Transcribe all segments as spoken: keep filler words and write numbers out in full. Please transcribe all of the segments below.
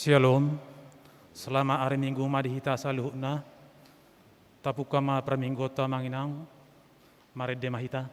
Syalom. Selamat ari Minggu ma di hita saluhutna. Tapungka ma parmingguonta, amang inang. Marende ma hita.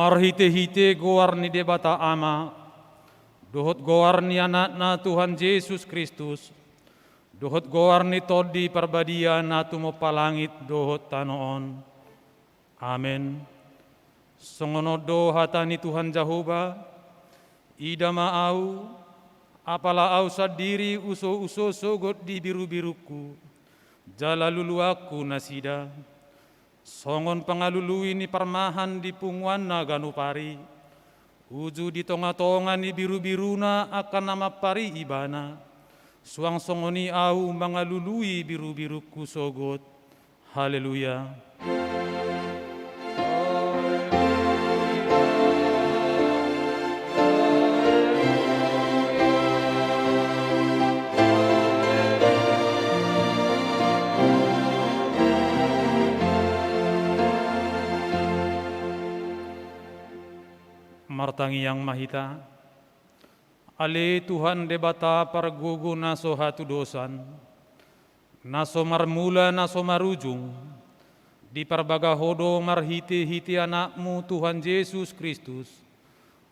Marhitehite goar ni Debata Ama, dohot goar ni Anakna Tuhan Jesus Kristus, dohot goar ni Tondi Parbadia na tumompa langit dohot tano on. Amen. Songon on do hata ni Tuhan Jahowa: Ida ma Ahu, apala Ahu sandiri usouso sogot di birubirungku, jala luluanku nasida. Songon pangalului ni parmahan di punguanna ganup ari, uju di tongatonga ni birubiruna angka na mampari ibana, suang songon i Ahu mangalului birubirungku sogot. Haleluya. Martangiang ma hita. Ale Tuhan Debata pargogo na so hatudosan, na so marmula na so marujung, diparbaga Ho do marhitehite Anakmu Tuhan Jesus Kristus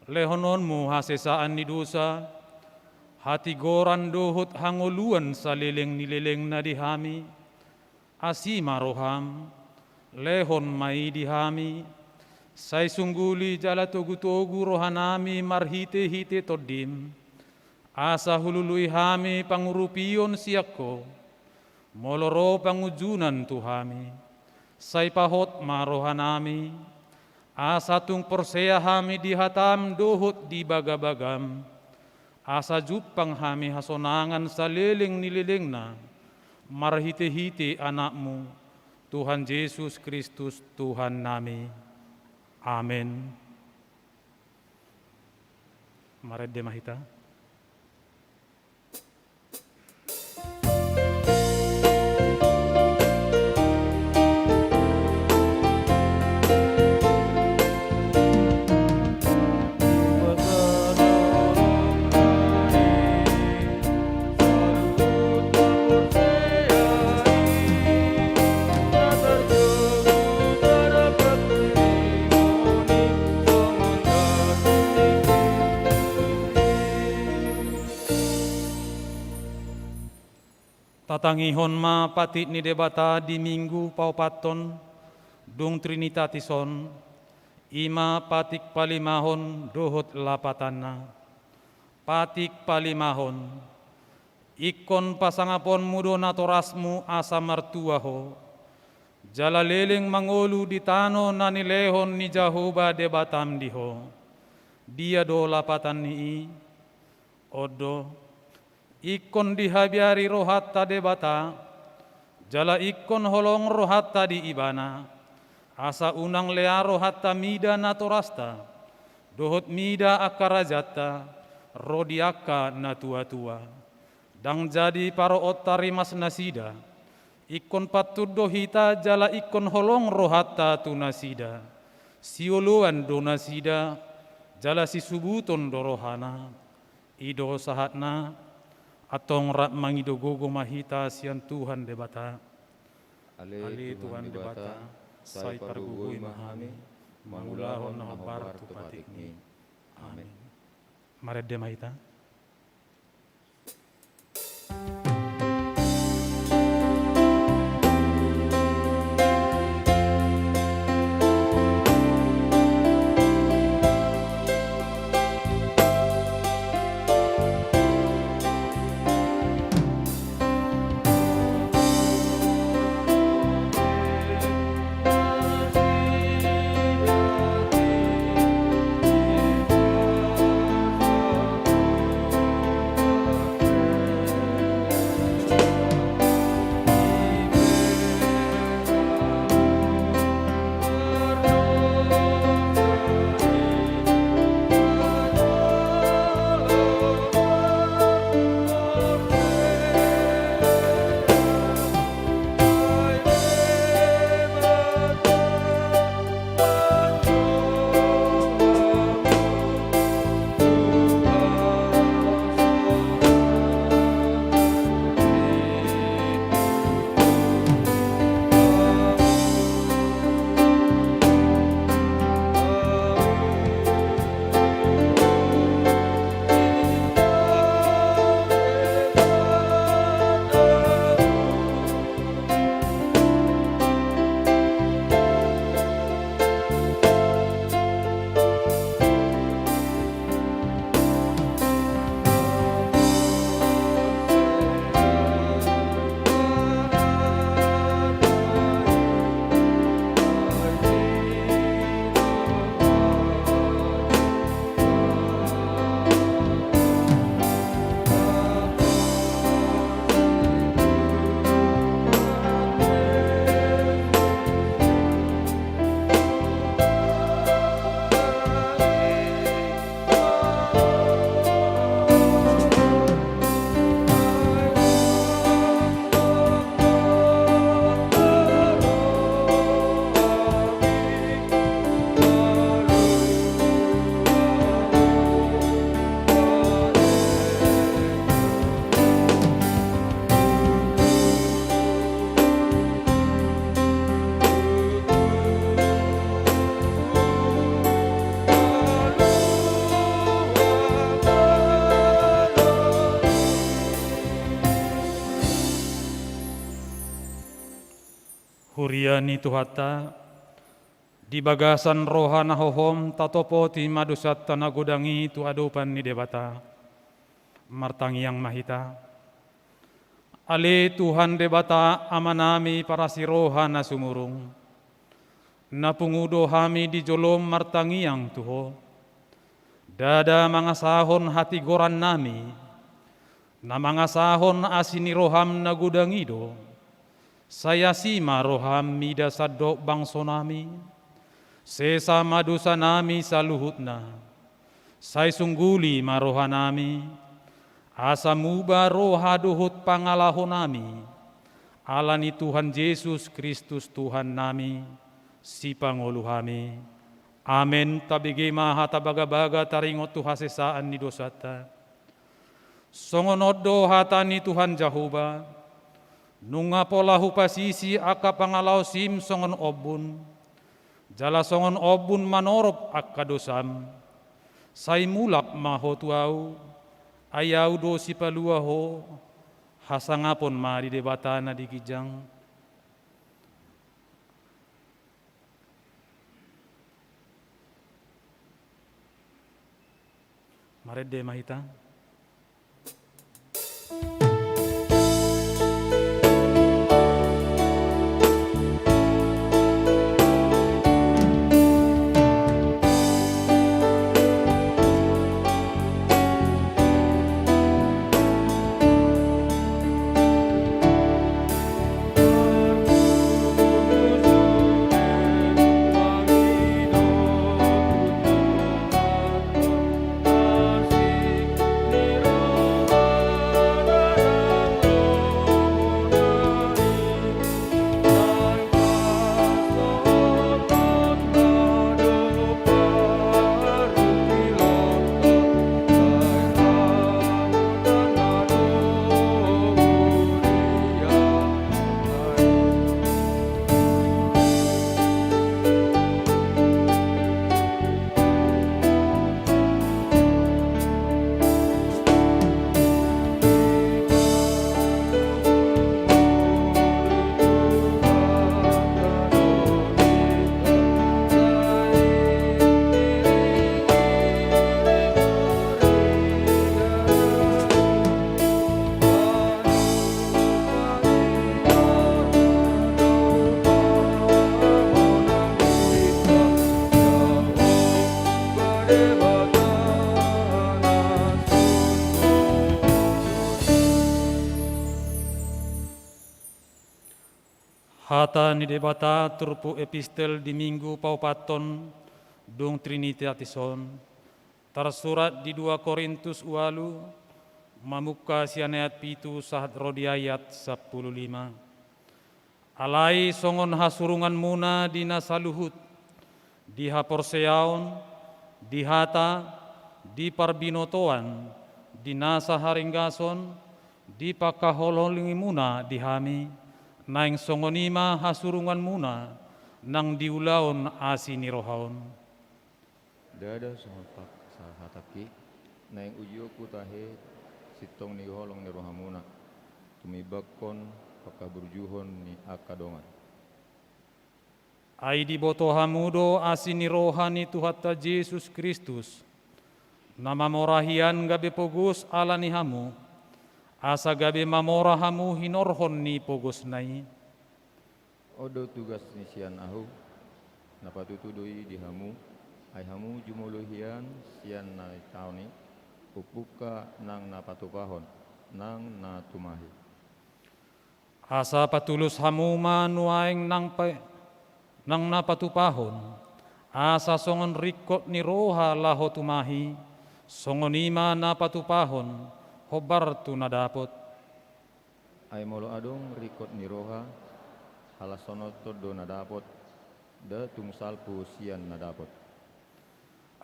lehononmu hasesaan ni dosa, hatigoran dohot hangoluan saleleng ni lelengna di hami. Asi ma roham, lehon ma i di hami, sai sungguli jala togutogu rohanami marhitehite Tondim, asa hulului hami pangurupion sian Ho. Molo ro pangunjunan tu hami, sai pahot ma rohanami, asa tung porsea hami di hatam dohot di bagabagam, asa jumpang hami hasonangan saleleng ni lelengna, marhitehite Anakmu, Tuhan Jesus Kristus, Tuhan nami. Amen. Marende ma hita. Tatangihon ma patik ni Debata di Minggu paopathon dung Trinitatis on, i ma patik palimahon dohot lapatanna. Patik palimahon. Ingkon pasangaponmu do natorasmu asa martua ho, jala leleng mangolu di tano na nilehon ni Jahowa Debatam di ho. Dia do lapatan ni i? On do, ingkon dihabiari rohanta Debata, jala ingkon holong rohanta di Ibana, asa unang lea rohanta mida natorasta, dohot mida angka rajanta, ro di angka na tuatua. Ndang jadi paroonta rimas nasida, ingkon pantun do hita jala ingkon holong rohanta tu nasida. Sioloan do nasida, jala sisubuton do rohana. I do sahatna, antong rap mangido gogo ma hita sian Tuhan Debata. Ale Tuhan Debata, sai pargogoi ma hami, mangulahon na hombar tu patikmi. Amen. Marende ma hita. Huria ni Tuhanta, di bagasan roha na hohom tatopoti ma dosanta na godang i tu adopan ni Debata. Martangiang ma hita. Ale Tuhan Debata Amanami parasi roha na sumurung, na pungu do hami di jolom martangiang tu Ho. Ndada mangasahon hatigorannami, na mangasahon asi ni roham na godang i do. Sai asi ma roham mida sandok bangsonami. Sesa ma dosanami saluhutna. Sai sungguli ma rohanami. Asa muba roha dohot pangalahonami. Ala ni Tuhan Jesus Kristus Tuhannami, sipangolu hami. Amen. Tabege ma hata bagabaga taringot tu hasesaan ni dosanta. Songon on do hata ni Tuhan Jahowa, nunga pola hupasisi angka pangalaosim songon ombun, jala songon ombun manorop angka dosam. Sai mulak ma ho tu Ahu, ai Ahu do sipalua ho. Hasangapon ma di Debata na di ginjang. Marende ma hita. Hata ni Debata turpuk epistel di Minggu paopathon dung Trinitatis on, tarsurat di dua Korintus ualu, mamungka sian ayat pitu sahat ro di ayat sampulu lima. Alai songon hasurunganmuna di na saluhut, di haporseaon, di hata, di parbinotoan, di nasa haringgason, di pangkaholhononmuna di hami, naeng songon i ma hasurunganmuna nang di ulaon asi ni roha on. Ndada songon pangkasahatangki, naeng ujionku tahe sintong ni holong ni rohamuna, tumimbangkon pangkaburjuhon ni angka dongan. Ai diboto hamu do asi ni roha ni Tuhanta Jesus Kristus, na mamora hian gabe pogos ala ni hamu, asa gabe mamora hamu hinorhon ni pogosna i. On do tugas ni sian ahu, na patutu do i di hamu, ai hamu jumolo hian sian na taon i, umpungka nang na patupahon, nang na tumahi. Asa patulus hamu ma nuaeng nang pa-, nang na patupahon, asa songon ringkot ni roha laho tumahi, songon i ma na patupahon, hombar tu na dapot. Ai molo adong ringkot ni roha, halasononton do na dapot, nda tung salpu sian na dapot.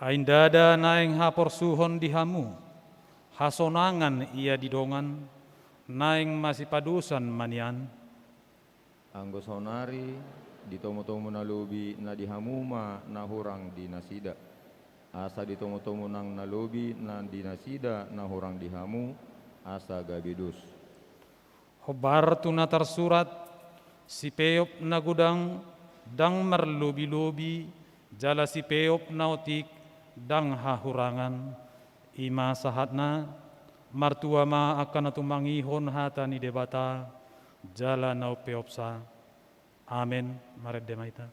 Ai ndada naeng haporsuhon di hamu, hasonangan ia di dongan, naeng masipadosan ma nian. Anggo saonari, di tomutomu na lobi na di hamu ma na hurang di nasida. Asa di tomutomu nang na lobi na di nasida na hurang di hamu, asa gabe dos. Hombar tu na tarsurat, sipeop na godang ndang marlobilobi, jala sipeop na otik ndang hahurangan. I ma sahatna, martua ma angka na tumangihon hata ni Debata, jala na umpeopsa. Amen. Marende ma hita.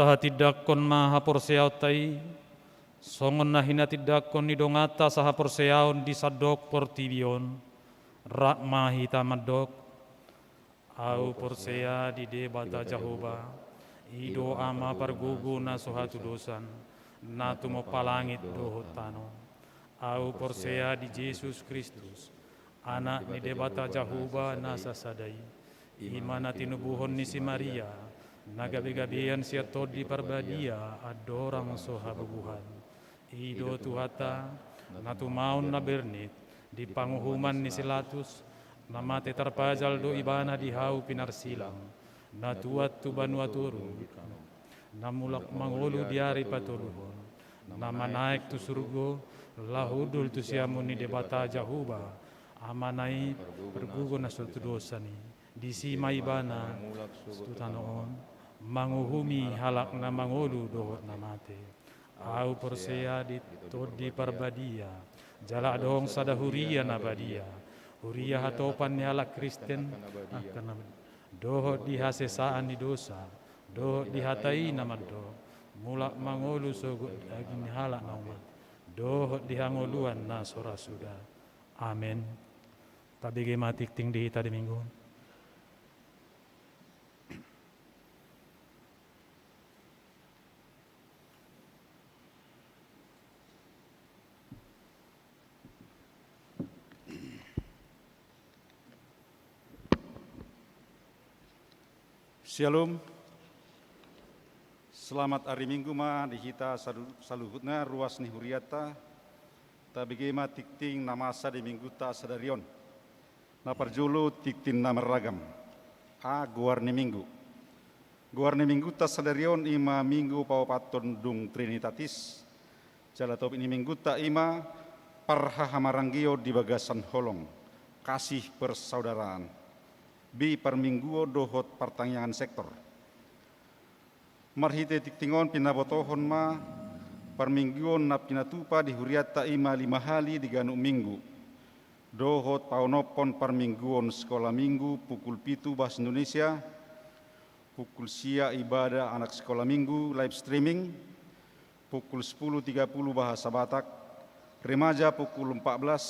Tahatindangkon ma haporseaonta i, songon na hinatindangkon ni donganta sahaporseaon di sandok portibi on, rap ma hita mandok: Ahu porsea di Debata Jahowa, i do Ama pargogo na so hatudosan, na tumompa langit dohot tano. Ahu porsea di Jesus Kristus, Anak ni Debata Jahowa na sasada i, i ma na tinubuhon ni si Maria, na gabegabean sian Tondi Parbadia andorang so habubuhan. I do Tuhanta, na tumaon na bernit di panguhuman ni si Latus, na mate tarpajal do Ibana di hau pinarsilang, na tuat tu banua toru, na mulak mangolu di ari patoluhon, na manaek tu surgo, laho hundul tu siamun ni Debata Jahowa, Amana i pargogo na so hatudosan i. Disi ma Ibana mulak tu tano on, manguhumi halak na mangolu dohot na mate. Ahu porsea di Tondi Parbadia, jala adong sada huria na badia, huria hatopan ni halak Kristen, angka na, dohot di hasesaan ni dosa, dohot di hata i na mandok: Mulak mangolu sogot daging ni halak na umate, dohot di hangoluan na so ra suda. Amen. Tabege ma tingting di hita di Minggu on. Syalom. Selamat ari Minggu ma di hita salu-, saluhutna, ruas ni hurianta. Tabege ma tingting na masa di Minggunta sadari on. Na parjolo, tingting na marragam. A. Goar ni Minggu. Goar ni Minggunta sadari on i ma Minggu paopathon dung Trinitatis. Jala topik ni Minggunta i ma parhahamaranggion di bagasan holong, kasih persaudaraan. B. Parmingguon dohot partangiangan sektor. Marhite tingting on pinabotohon ma parmingguon na pinatupa di hurianta i ma lima hali di ganup Minggu, dohot paonomhon parmingguon Sekolah Minggu pukul pitu bahasa Indonesia, pukul sia ibadah anak Sekolah Minggu live streaming, pukul sepuluh tiga puluh bahasa Batak, remaja pukul empat belas,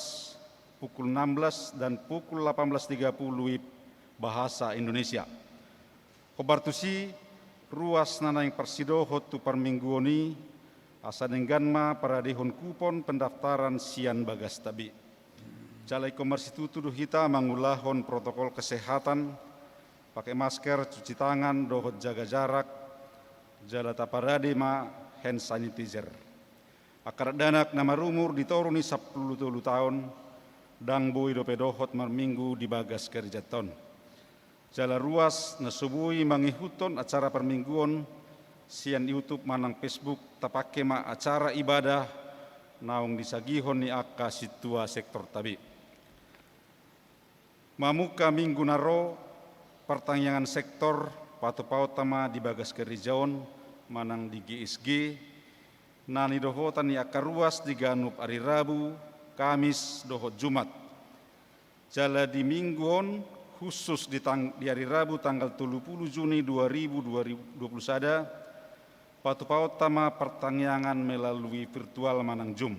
pukul enam belas, dan pukul delapan belas tiga puluh WIB bahasa Indonesia. Hombar tusi, ruas na naeng parsidohot tu parmingguon i, asa denggan ma paradehon kupon pendaftaran sian bagasta be. Jala ingkon marsitutu do hita mangulahon protokol kesehatan, pake masker, cuci tangan, dohot jaga jarak, jala taparade ma hand sanitizer. Angka dakdanak na marumur di toru ni sampulu tolu taon, ndang boi dope dohot marminggu di bagas karejanta on. Jala ruas na so boi mangihuthon acara parmingguon sian YouTube manang Facebook, tapangke ma acara ibadah naung disagihon ni angka sintua sektorta be. Mamungka minggu na ro, partangiangan sektor patupaonta ma di bagas kareja on manang di G S G, na nidohotan ni angka ruas di ganup ari Rabu, Kamis, dohot Jumat. Jala di minggu on, khusus di tang-, di ari Rabu tanggal tolu pulu Juni dua ribu dua pulu sada, patupaonta ma partangiangan melalui virtual manang Zoom.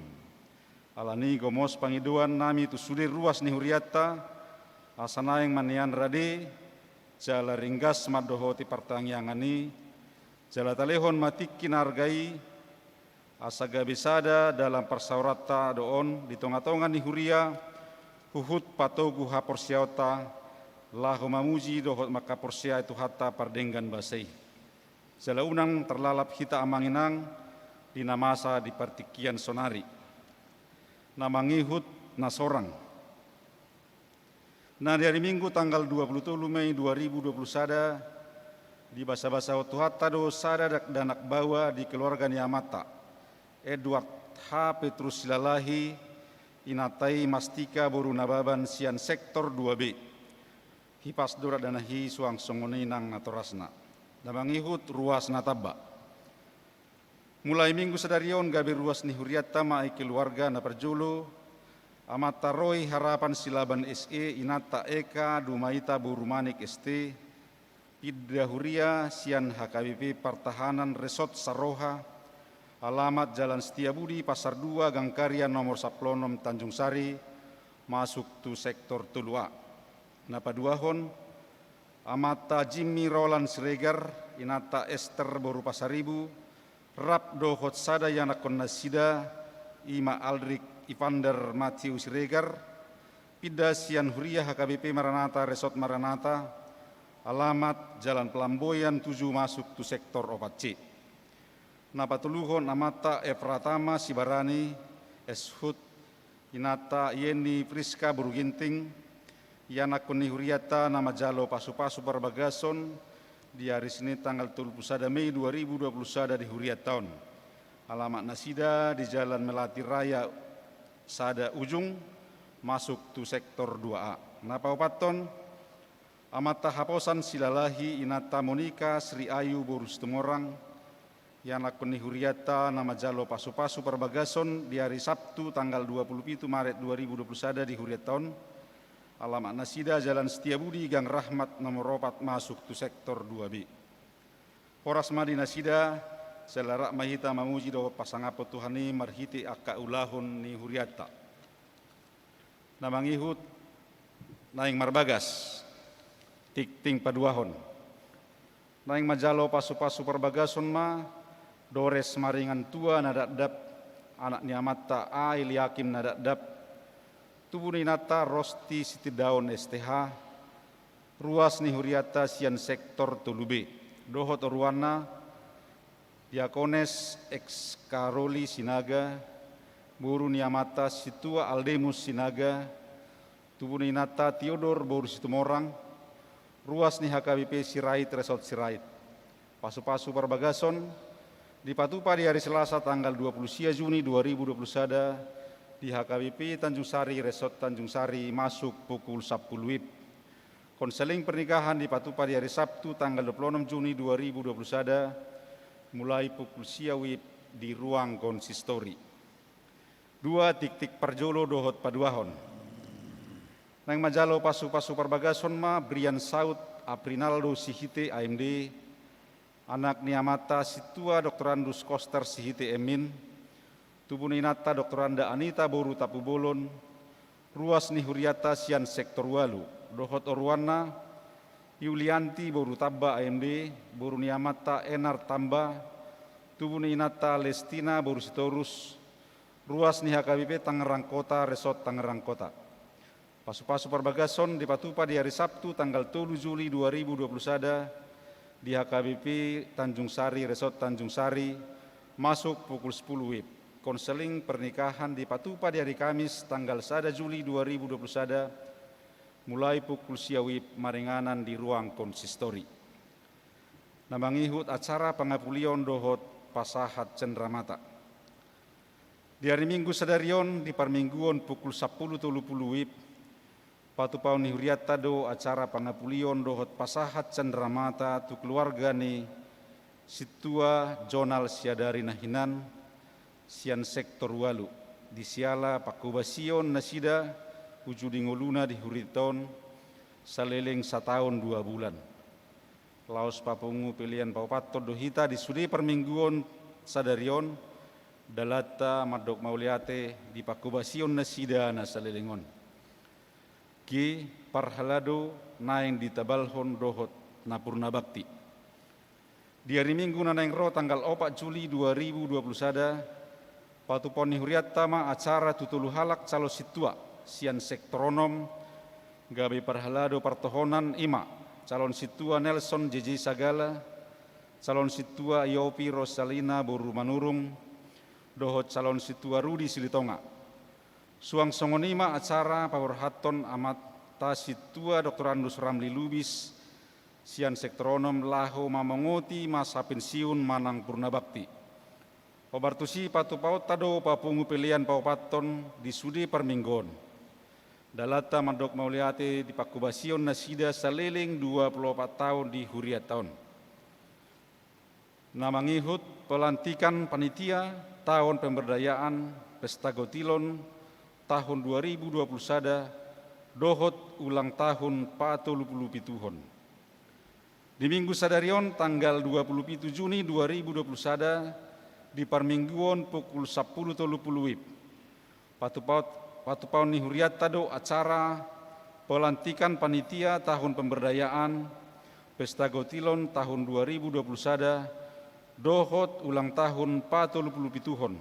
Alani i gomos pangidoan nami tu sude ruas ni hurianta, asa naeng ma nian rade, jala ringgas mandohoti partangiangan i, jala talehon ma tingki na arga i, asa gabe sada dalan parsaoranta do on di tongatonga ni huria, huhut patogu haporseaonta, laho mamuji dohot mangkaporseai Tuhanta pardenggan basa i. Jala unang tarlalap hita amang inang di na masa di partingkian sonari. Na mangihut na sorang. Na di ari Minggu tanggal dua pulu tolu Mei dua ribu dua pulu sada, dibasabasahon Tuhanta do sada dakdanak baoa di keluarga ni amanta, Edward H. Petrus Silalahi, inanta i Mastika boru Nababan sian sektor dua B. Hipas do dakdanak i suang songon i nang natorasna. Na mangihut ruas na tamba. Mulai Minggu sadari on gabe ruas ni hurianta ma i keluarga. Na parjolo, amanta Roy Harapan Silaban S E, inanta Eka Dumaita boru Manik S T, Pinda huria sian H K B P Partahanan Resort Saroha, alamat Jalan Setiabudi, Pasar Dua, Gang Karya nomor sampulu onom, Tanjung Sari, masuk tu sektor tolu A. Na paduahon, amanta Jimmy Roland Siregar, inanta Ester boru Pasaribu, rap dohot sada ianakkonnasida, i ma Aldrik Ivander Matthew Siregar, pinda sian huria H K B P Maranatha Resort Maranatha, alamat Jalan Pelamboyan tujuh, masuk tu sektor opat C. Na patoluhon, amanta Efratama Sibarani, S Hut, inanta Yeni Priska boru Ginting, ianakkon ni hurianta na manjalo pasupasu parbagason di ari Senin tanggal tolu pulu sada Mei dua ribu dua pulu sada di hurianta on. Alamatnasida di Jalan Melati Raya sada ujung, masuk tu sektor dua A. Na paopathon, amanta Haposan Silalahi, inanta Monika Sri Ayu boru Situmorang, ianakkon ni hurianta na manjalo pasupasu parbagason di ari Sabtu tanggal dua pulu pitu Maret dua ribu dua pulu sada di hurianta on. Alamatnasida Jalan Setiabudi, Gang Rahmat nomor opat, masuk tu sektor dua B. Horas ma di nasida, sai rap ma hita mamuji dohot pasangaphon Tuhan i marhite angka ulaon ni hurianta. Na mangihut, naeng marbagas, tingting paduahon. Naeng manjalo pasupasu parbagason ma Dores Maringan Tua na dakdap, anak ni amanta A. Eliakim na dakdap, tubu ni inanta Rosti Sitindaon S T H, ruas ni hurianta sian sektor tolu B, dohot oruanna, Diakones Ex Karoli Sinaga, boru ni amanta Sintua Aldemus Sinaga, tubu ni inanta Tiodor boru Situmorang, ruas ni H K B P Sirait Resort Sirait. Pasupasu parbagason dipatupa di ari Selasa tanggal dua pulu sia Juni dua ribu dua pulu sada di H K B P Tanjung Sari Resort Tanjung Sari, masuk pukul sampulu WIB. Konseling pernikahan dipatupa di ari Sabtu tanggal dua pulu onom Juni dua ribu dua pulu sada, mulai pukul sia WIB di ruang konsistori. Dua, tingting parjolo dohot paduahon. Naeng manjalo pasupasu parbagason ma Brian Saud Aprinaldo Sihite, M D, anak ni amanta Sintua Doktorandus Koster Sihite, M In, tubu ni inanta Doktoranda Anita boru Tampubolon, ruas ni hurianta sian sektor ualu, dohot oruanna, Yulianti boru Tamba, M D, boru ni amanta Enar Tamba, tubu ni inanta Lestina boru Sitorus, ruas ni H K B P Tangerang Kota Resort Tangerang Kota. Pasupasu parbagason dipatupa di ari Sabtu tanggal tolu Juli dua ribu dua pulu sada di H K B P Tanjung Sari Resort Tanjung Sari, masuk pukul sepuluh WIB. Konseling pernikahan dipatupa di ari Kamis tanggal sada Juli dua ribu dua pulu sada, mulai pukul sia WIB, maringanan di ruang konsistori. Na mangihut, acara pangapulion dohot pasahat cenramata. Di ari Minggu sadari on, di parmingguon pukul sampulu tolu pulu WIB, patupaon ni hurianta do acara pangapulion dohot pasahat cenramata tu keluarga ni Sintua Jonal Siadari na hinan, sian sektor ualu, di siala pangkobasion nasida uju di ngoluna di hurianta on saleleng sataon dua bulan. Laos papungu pelean paopathon do hita di sude parmingguon sadari on, dalanta mandok mauliate di pangkobasion nasida na saleleng on. G, parhalado naeng ditabalhon dohot na purna bakti. Di ari Minggu na naeng ro tanggal opat Juli dua ribu dua puluh sada, patupaon ni hurianta ma acara tu tolu halak calon sintua sian sektor onom, gabe parhalado partohonan, i ma calon sintua Nelson J J Sagala, calon sintua Yopi Rosalina boru Manurung, dohot calon sintua Rudi Silitonga. Suang songon i ma acara paborhathon amanta Sintua Doktorandus Ramli Lubis sian sektor onom laho mamongoti masa pensiun manang purna bakti. Hombar tusi patupaonta do papungu pelean paopathon di sude parmingguon. Dalanta mandok mauliate di pangkobasion nasida saleleng dua pulu opat taon di hurianta on. Na mangihut, pelantikan panitia taon pemberdayaan Pesta Gotilon tahun dua ribu dua puluh sada dohot ulang tahun patolu pulu pituhon. Di Minggu sadari on, tanggal dua puluh pitu Juni dua ribu dua puluh sada, di parmingguon pukul sampulu tolu pulu WIB, patupaon, patupaon ni hurianta do acara pelantikan panitia tahun pemberdayaan Pesta Gotilon tahun dua ribu dua puluh sada dohot ulang tahun patolu pulu pituhon.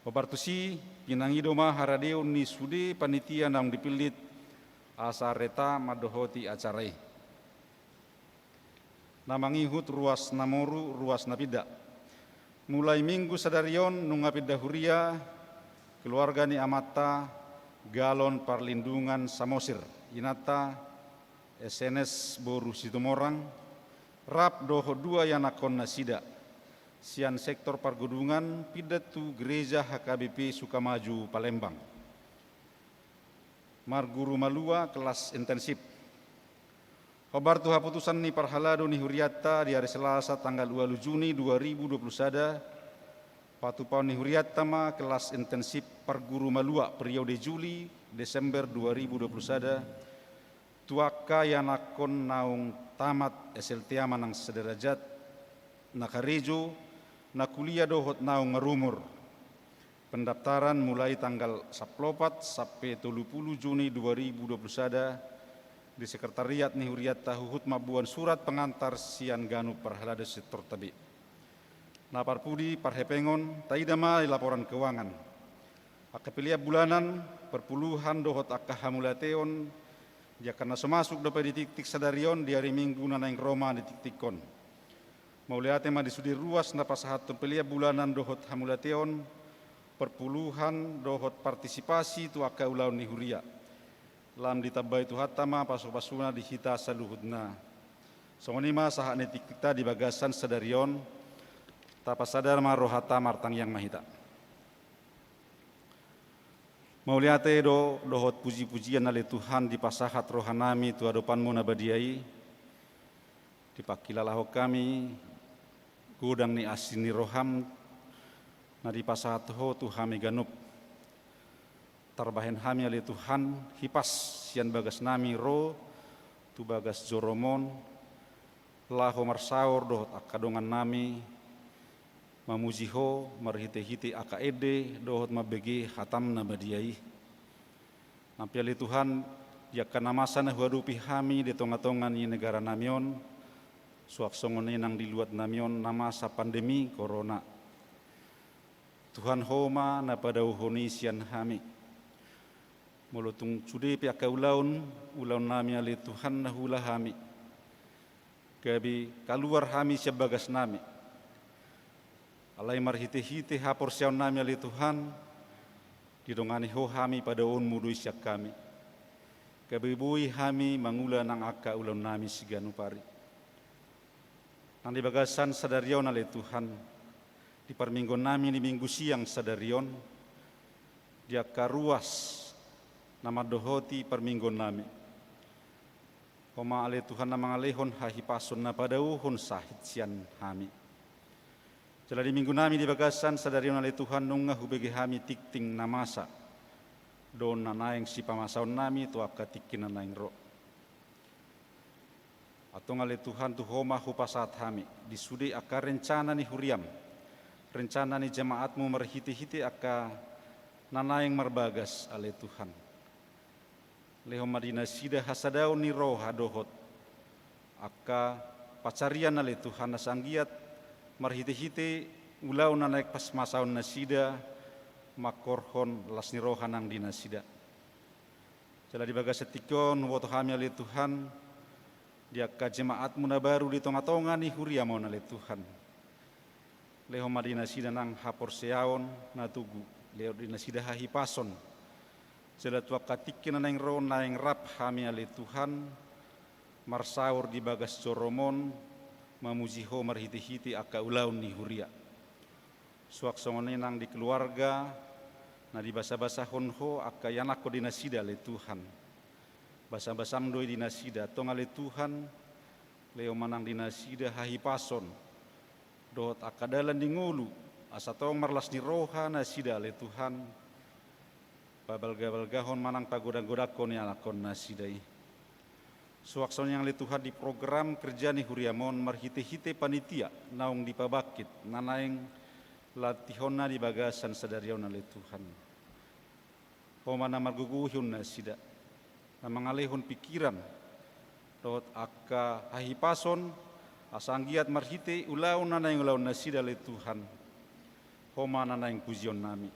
Hombar tusi, pinangido ma haradeon ni sude panitia naung dipillit asa reta mandohoti acara i. Na mangihut ruas na moru, ruas na pinda. Mulai Minggu sadari on nunga pinda huria keluarga ni amanta Galon Parlindungan Samosir, inanta S N S boru Situmorang, rap dohot dua ianakhon nasida sian sektor Pargudungan pinda tu Gereja H K B P Sukamaju Palembang. Marguru malua kelas intensif. Hombar tu haputusan ni parhalado ni hurianta di ari Selasa tanggal ualu Juni dua ribu dua puluh sada, patupaon ni hurianta ma kelas intensif parguru malua periode Juli Desember dua ribu dua puluh sada, tu angka ianakhon naung tamat S L T A manang sederajat, na karejo, na kuliah dohot naung marumur. Pendaftaran mulai tanggal sampulu opat sampe tolu pulu Juni dua ribu dua puluh sada di sekretariat ni hurianta huhut mamboan surat pengantar sian ganup parhalado sektorta be. Na parpudi parhepengon, taida ma di laporan keuangan. Angka pelean bulanan, perpuluhan dohot angka hamauliateon, di angka na so masuk dope di tingting sadari on, di ari Minggu na naeng ro ma di tingtingkon. Mauliate ma di sude ruas na pasahathon pelean bulanan dohot hamauliateon, perpuluhan dohot partisipasi tu angka ulaon ni huria. Lam ditambai Tuhanta ma pasupasuna di hita saluhutna. Songon i ma sahat ni tingtingta di bagasan sadari on, tapasada ma rohanta, martangiang ma hita. Mauliate do dohot pujipujian ale Tuhan dipasahat rohanami tu adopanmu na badia i, dipangkilalahon hami godang ni asi ni roham na dipasahat ho tu hami ganup. Tarbahen hami ale Tuhan, hipas sian bagasnami ro tu bagas jorom on, laho marsaor dohot angka dongannami, mamuji ho marhitehite angka ende dohot mambege hatam na badia i. Nang pe ale Tuhan, di angka na masa na huadopi hami di tongatonga ni negaranami on, suang songon i nang di luatnami on na masa pandemi corona. Tuhan, ho ma na padaohon i sian hami. Molo tung sude pe angka ulaon, ulaonnami ale Tuhan na huula hami, gabe kaluar hami sian bagasnami. Alai marhitehite haporseaonnami ale Tuhan, didongani ho hami, padaoonmu do i sian hami, gabe boi hami mangula nang angka ulaonnami siganup ari. Nang di bagasan sadari on ale Tuhan, di parmingguonnami di Minggu siang sadari on, di angka ruas na mandohoti parmingguonnami, ho ma ale Tuhan na mangalehon hahipason na padaohon sahit sian hami. Jala di minggunami di bagasan sadari on ale Tuhan, nunga hubege hami tingting na masa dohot na naeng sipamasaonnami tu angka tingki na naeng ro. Antong ale Tuhan, tu ho ma hupasahat hami di sude angka rencana ni huriam, rencana ni jemaatmu marhitehite angka na naeng marbagas ale Tuhan. Lehon ma di nasida hasadaon ni roha dohot angka pansarian ale Tuhan, asa anggiat marhitehite ulaon na naeng pamasaon nasida, mangkorhon las ni roha nang di nasida. Jala di bagasan tingki on huboto hami ale Tuhan, di angka jemaatmu na baru di tongatonga ni huriam on ale Tuhan. Lehon ma di nasida nang haporseaon na togu, lehon di nasida hahipason. Jala tu angka tingki na naeng ro naeng rap hami ale Tuhan, marsaor di bagas jorom on, mamuji ho marhitehite angka ulaon ni huria. Suang songon i nang di keluarga na dibasabasahon ho angka ianakhon di nasida ale Tuhan. Basabasam do i di nasida, antong ale Tuhan, lehon ma nang di nasida hahipason dohot angka dalan di ngolu, asa tong marlas ni roha nasida ale Tuhan, pabalgabalgahon manang pagodanggodangkon ianakhon nasida i. Suang songon i nang ale Tuhan di program kerja ni huriam on marhite-hite panitia naung dipabangkit na naeng latihonna di bagasan sadari on ale Tuhan. Ho ma na margogoihon nasida, na mangalehon pikiran dohot angka hahipason, asa anggiat marhite ulaon na naeng ulaon nasida ale Tuhan, ho ma na naeng pujionnami.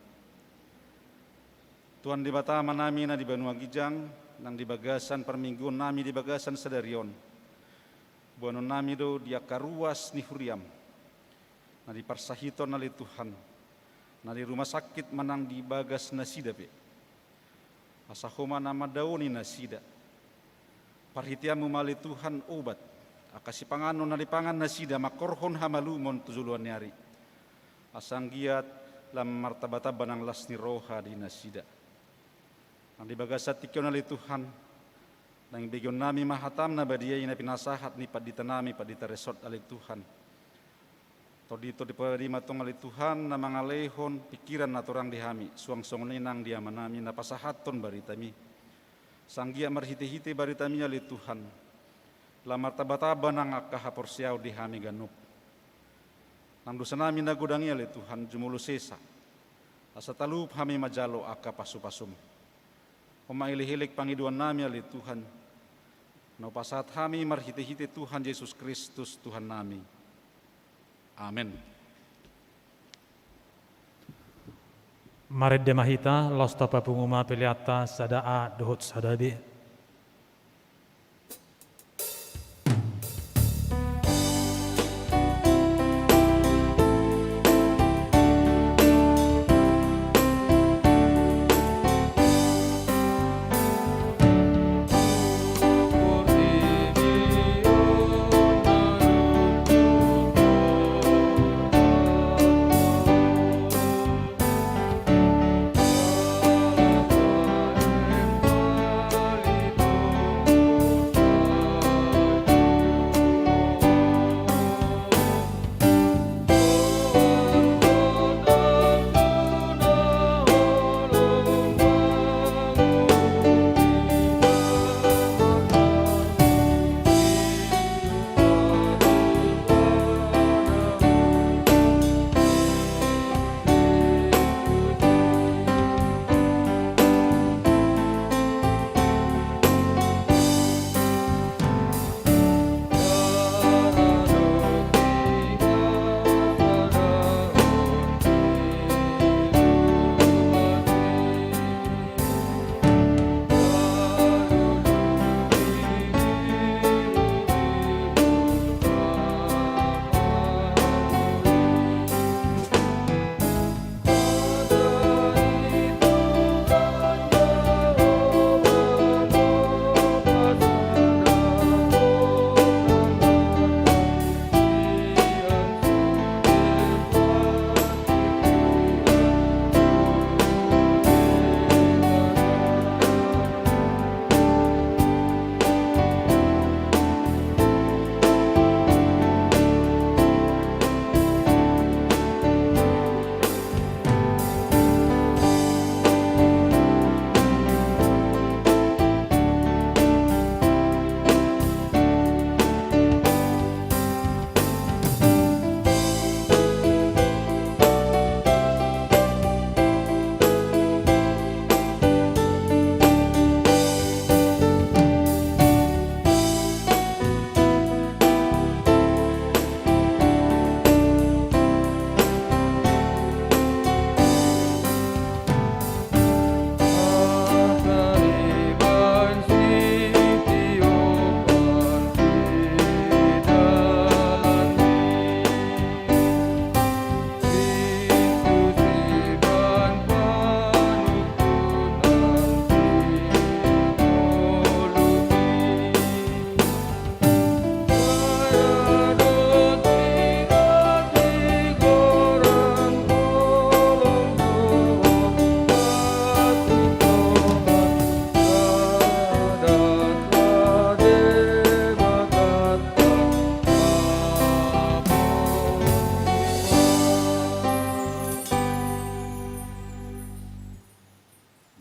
Tuhan Debata Amanami na di banua ginjang, nang di bagasan parmingguon nami di bagasan sadari on, boanonnami do di angka ruas ni huriam na di parsahiton ale Tuhan, na di rumah sakit manang di bagas nasida pe. Asa ho ma na mandaoni nasida. Parhiteanmu ma ale Tuhan obat angka sipanganon na dipangan nasida mangkorhon hamalumon tu joloan ni ari. Asa anggiat lam martamba-tamba nang las ni roha di nasida. Nang di bagasan tingki on ale Tuhan, naeng begeonnami ma hatam na badia i na pinasahat ni panditanami, pandita resort ale Tuhan. Tondi-tondi paradi ma tong ale Tuhan na mangalehon pikiran na torang di hami, suang songon i nang di amanami na pasahathon baritami. Asa anggiat marhite-hite baritami ale Tuhan, lam martamba-tamba nang angka haporseaon di hami ganup. Nang dosanami na godang i ale Tuhan jumolo sesa. Asa talup hami manjalo angka pasu-pasum. Ho ma elek-elek pangidoannami ale Tuhan, na hupasahat hami marhite-hite Tuhan Jesus Kristus Tuhannami. Amen. Marende ma hita, laos tapapungu ma peleanta sada A dohot sada B.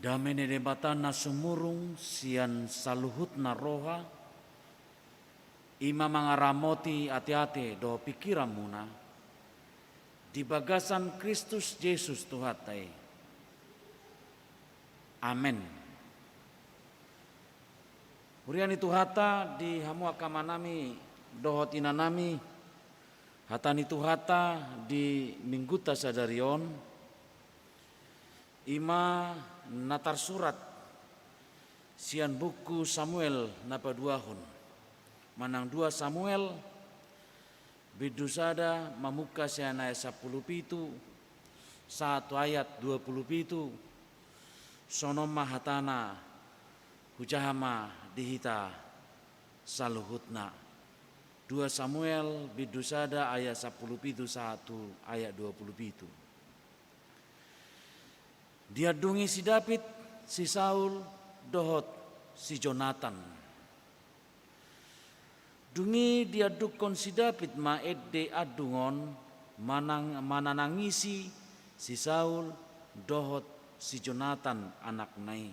Dame ni Debata na sumurung sian saluhutna roha, I ma mangaramoti ateate dohot pingkiranmuna di bagasan Kristus Jesus Tuhanta i. Amen. Huria ni Tuhanta, di hamu angka amanami dohot inanami, hata ni Tuhanta di Minggunta sadari on, i ma na tarsurat sian buku Samuel na paduahon, manang dua Samuel, bindu sada, mamungka sian ayat sampulu pitu sahat tu ayat dua pulu pitu. Songon on ma hatana, hujaha ma di hita saluhutna. Dua Samuel bindu sada ayat sampulu pitu sahat tu ayat dua pulu pitu. Diandungi si David si Saul dohot si Jonatan. Dung i diandungkon si David ma ende andung on, manang-, mananangisi si Saul dohot si Jonatan anakna i.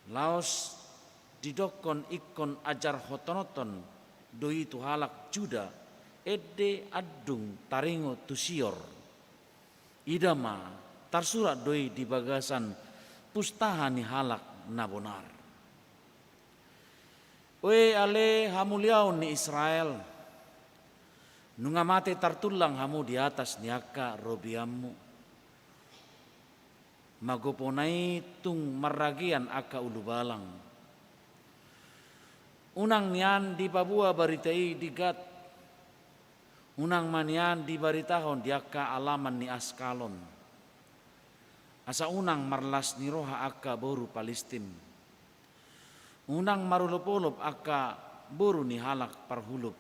Laos didokkon ingkon ajarhononhon do i tu halak Juda ende andung taringot tu sior. Ida ma, tarsurat do i di bagasan pustaha ni halak na bonar. Oe ale hamuliaon ni Israel, nunga mate tartullang hamu di atas ni angka robeanmu. Magopona i tung marragean angka ulubalang. Unang nian dipaboa barita i di Gat. Unang ma nian dibaritahon di angka alaman ni Askalon. Asa unang marlas ni roha angka boru Palistim. Unang marolopolop angka boru ni halak parhulop.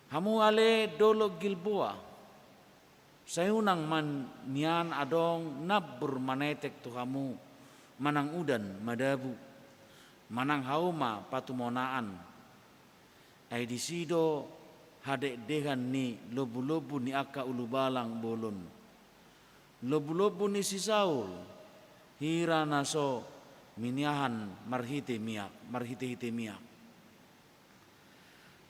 Hamu ale dolok Gilboa, sai unang ma nian adong nambur manetek tu hamu, manang udan madabu, manang hauma patumonaan. Ai disi do hadekdehan ni lombulombu ni angka ulubalang bolon. Lombulombu ni si Saul, hira na so miniahan marhite miak, marhitehite miak.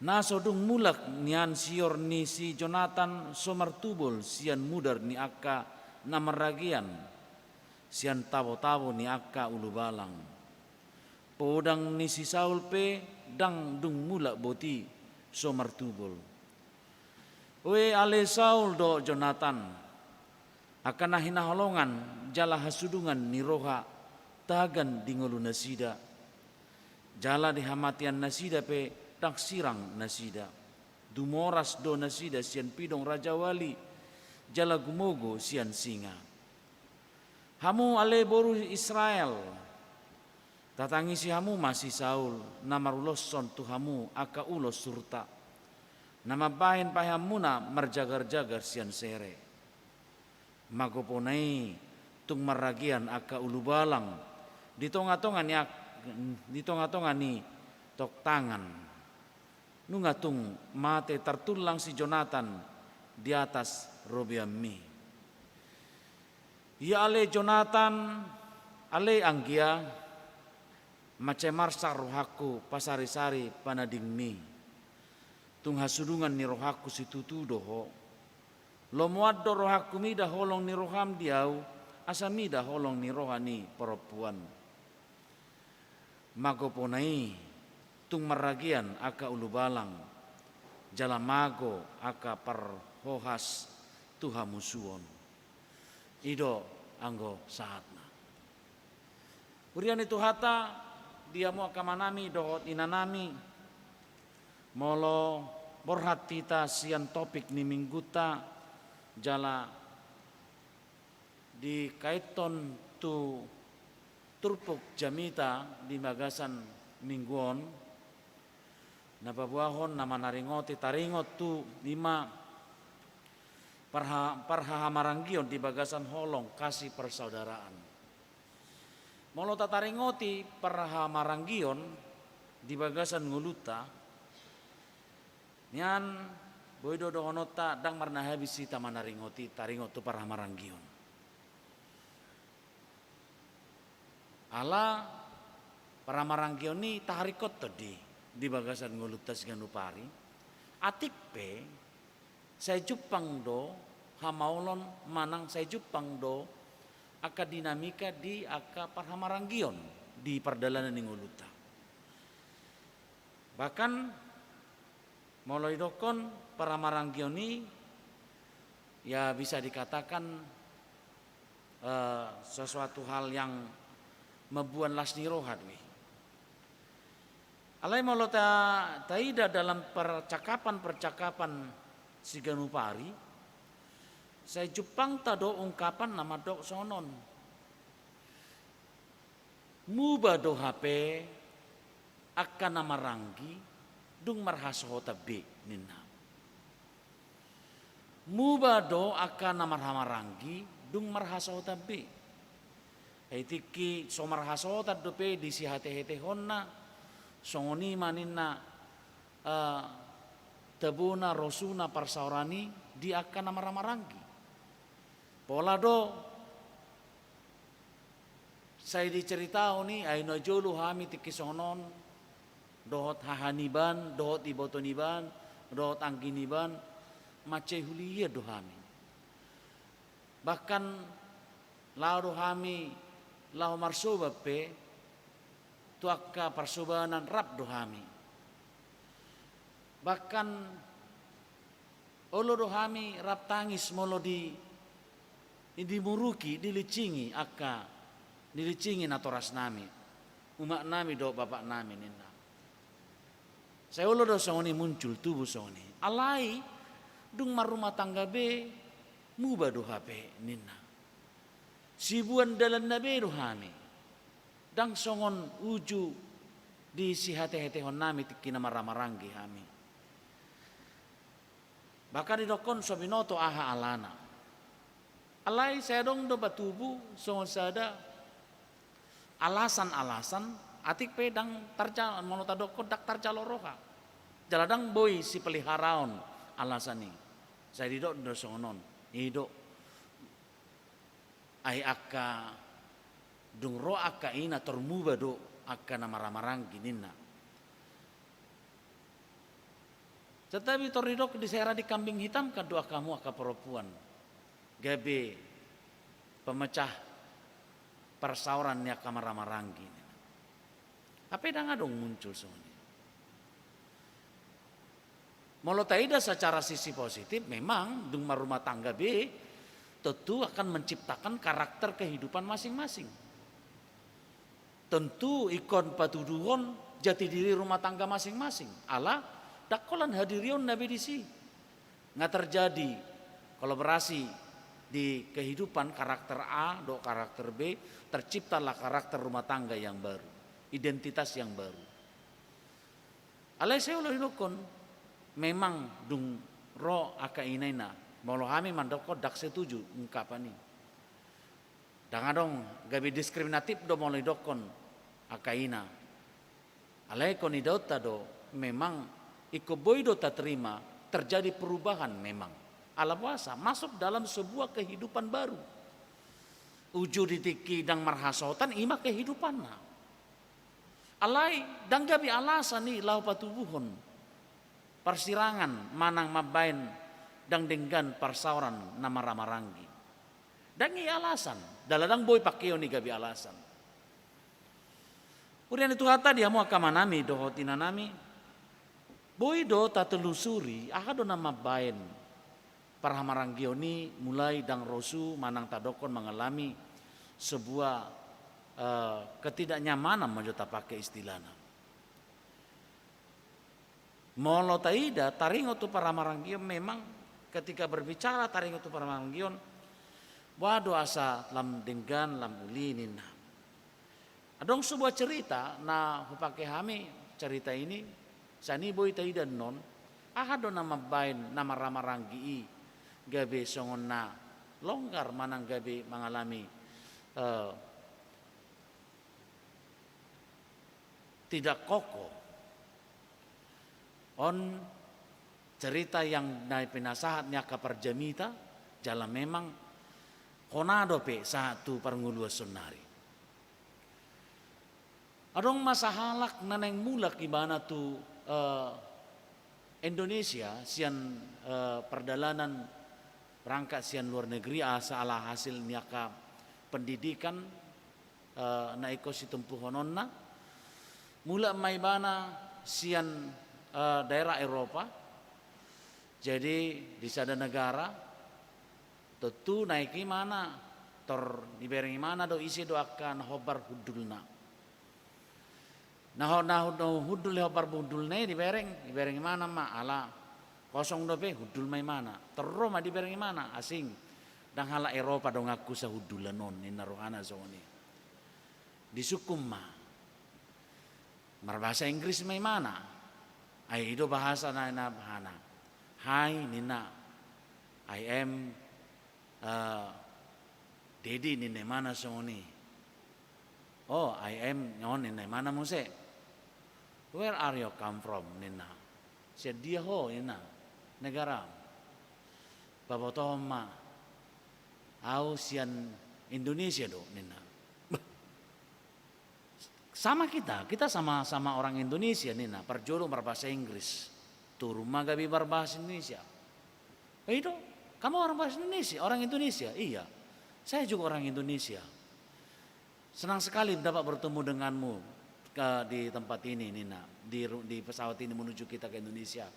Na so dung mulak nian sior ni si Jonatan so martubol sian mudar ni angka na marragean, sian tabotabo ni angka ulubalang. Podang ni si Saul pe ndang dung mulak boti so martubol. Oe ale Saul dohot Jonatan, angka na hinaholongan jala hasudungan ni roha tagan di ngolunasida. Jala di hamateannasida pe ndang sirang nasida. Dumoras do nasida sian pidong rajawali, jala gumogo sian singa. Hamu ale boru Israel, tatangisi hamu ma si Saul, na maruloshon tu hamu angka ulos surta, na mambahen paheanmuna marjagarjagar sian sere. Magopona i tung marragean angka ulubalang di tongatonga ni ak-, di tongatonga ni toktangan. Nunga tung mate tartullang si Jonatan di atas robeanmi. Ia ale Jonatan, ale anggia, mansai marsak rohangku pasarisari panadingmi. Tung hasudungan ni rohangku situtu do ho. Lomoan do rohangku mida holong ni roham di ahu, asa mida holong ni roha ni parompuan. Magopona i tung marragean angka ulubalang, jala mago angka parhohas tu hamusuon. I do anggo sahatna. Huria ni Tuhanta, di hamu angka amanami dohot inanami, molo borhat hita sian topik ni minggunta, jala dikaithon tu turpuk jamita di bagasan minggu on, na paboahon na manaringoti taringot tu i ma parha-, parhahamaranggion di bagasan holong kasih persaudaraan. Molo tataringoti parhahamaranggion di bagasan ngolunta, nian boi do dohononta ndang marnahabis hita manaringoti taringot tu parhahamaranggion. Ala parhahamaranggion i taharingkothon do i. di bagasan ngolunta siganup ari. Atik pe, sai jumpang do hamaolon manang sai jumpang do angka dinamika di angka parhamaranggion di pardalanan ni ngolunta. Bahkan, molo didokkon parhamaranggion i, ya bisa dikatakan, eh, sesuatu hal yang mamboan las ni roha do i. Alai molo ta, taida dalam percakapan-percakapan siganup ari, sai jumpangta do ungkapan na mandok songon on. Muba do hape angka na maranggi dung marhasohotan be, ninna. Muba do angka na marhamaranggi dung marhasohotan be. Ai tingki so marhasohotan dope disihatehetehonna, songon i ma ninna, eh, tabona, rosuna parsaoran i di angka na marhamaranggi. Pola do sai diceritahon i, ai na jolo hami tingki songon on, dohot haha niba an, dohot iboto niba an, dohot anggi niba an, mansai hulian do hami. Bahkan laho do hami laho marsoban pe, tu angka parsobanan rap do hami. Bahkan olo do hami rap tangis molo di, dimuruki, dilinsingi angka, dilinsingi natorasnami, umaknami dohot bapaknami, ninna. Sai olo do songon i muncul, tubu songon i. Alai dung marrumah tangga be, muba do hape, ninna. Sibuan dalanna be do hami. Ndang songon uju disihatehetehonnami tingki na marhamaranggi hami. Bahkan didokkon so binoto aha alana. Alai sai adong do patubu songon sada alasan-alasan, atik pe ndang tarja-, molo tadokkon ndang tarjalo roha. Jala ndang boi sipeliharaon alasan i. Sai didok do songon on. I do. Ai angka dung ro angka ina, tor muba do angka na marhamaranggi, ninna. Tetapi tor didok, diserah dikambing hitamkan do angka hamu angka perempuan gabe pemecah parsaoran ni angka marhamaranggi, ninna. Hape ndang adong muncul songon i. Molo taida secara sisi positif, memang dung marrumah tangga be tentu akan menciptakan karakter kehidupan masing-masing. Tentu ingkon patuduhon jati diri rumah tangga masing-masing. Ala ndang holan hadirionna be disi. Nga terjadi kolaborasi di kehidupan karakter A dohot karakter B, terciptalah karakter rumah tangga yang baru, identitas yang baru. Alai sai olo didokkon, memang dung ro angka ina, ninna, molo hami mandokkon ndang setuju ungkapan i. Ndang adong, gabe diskriminatif do molo didokkon angka ina. Alai ingkon idaonta do, memang ingkon boi do taterima, terjadi perubahan memang. Ala boasa, masuk dalam sebuah kehidupan baru. Uju di tingki ndang marhasohotan, i ma kehidupanna. Alai ndang gabe alasan i laho patubuhon parsirangan manang mambaen ndang denggan parsaoran na marhamaranggi. Ndang i alasan, jala ndang boi pakeon i gabe alasan. Huria ni Tuhanta, di hamu angka amanami dohot inanami, boi do tatelusuri aha do na mambaen parhamaranggion i mulai ndang rosu manang tadokkon mengalami sebuah, eh, ketidaknyamanan, ma jo tapake istilahna. Molo taida, taringot tu parhamaranggion, memang ketika berbicara taringot tu parhamaranggion, boha do asa lam denggan, lam uli, ninna. Adong sebuah cerita na hupake hami cerita ini, sian i boi taida annon, aha do na mambaen na marhamaranggi i gabe songon na longgar manang gabe mengalami, eh, tidak kokoh. On cerita yang na pinasahat ni angka parjamita, jala memang hona dope sahat tu parngoluan saonnari. Adong ma sahalak na naeng mulak ibana tu eh, Indonesia sian, eh, pardalanan berangkat sian luar negeri, asa ala hasil ni angka pendidikan, eh, na ingkon situmpuhononna. Mulak ma ibana sian, eh, daerah Eropa. Jadi di sada negara, tontu naeng ibana, tor dibereng ibana do ise do angka na hombar hundulna. Na ho-, na hu-, na hundul, na hombar hundulna i dibereng, dibereng ibana ma, ala kosong dope, hundul ma ibana. Tor ro ma dibereng ibana, asing. Ndang halak Eropa donganku sahundulan on, ninna rohana songon i. Disungkun ma. Marbahasa Inggris ma ibana. Ai i do bahasa na, na hana. "Hi," ninna. "I am, eh, Dedi," ninna ibana songon i. "Oh, I am," ninna ibana muse. "Where are you come from?" ninna. "Sian dia ho?" ninna. "Negara?" "Pabotohon ma, au sian Indonesia do," ninna. "Bah, sama kita, kita sama-sama orang Indonesia," ninna, "parjolo marbahasa Inggris. Turun ma gabe marbahasa Indonesia." "Eh, itu, kamu orang bahasa Indonesia, orang Indonesia?" "Iya, saya juga orang Indonesia." "Senang sekali dapat bertemu denganmu ke, di tempat ini," ninna, "di ru-, di pesawat ini menuju kita ke Indonesia,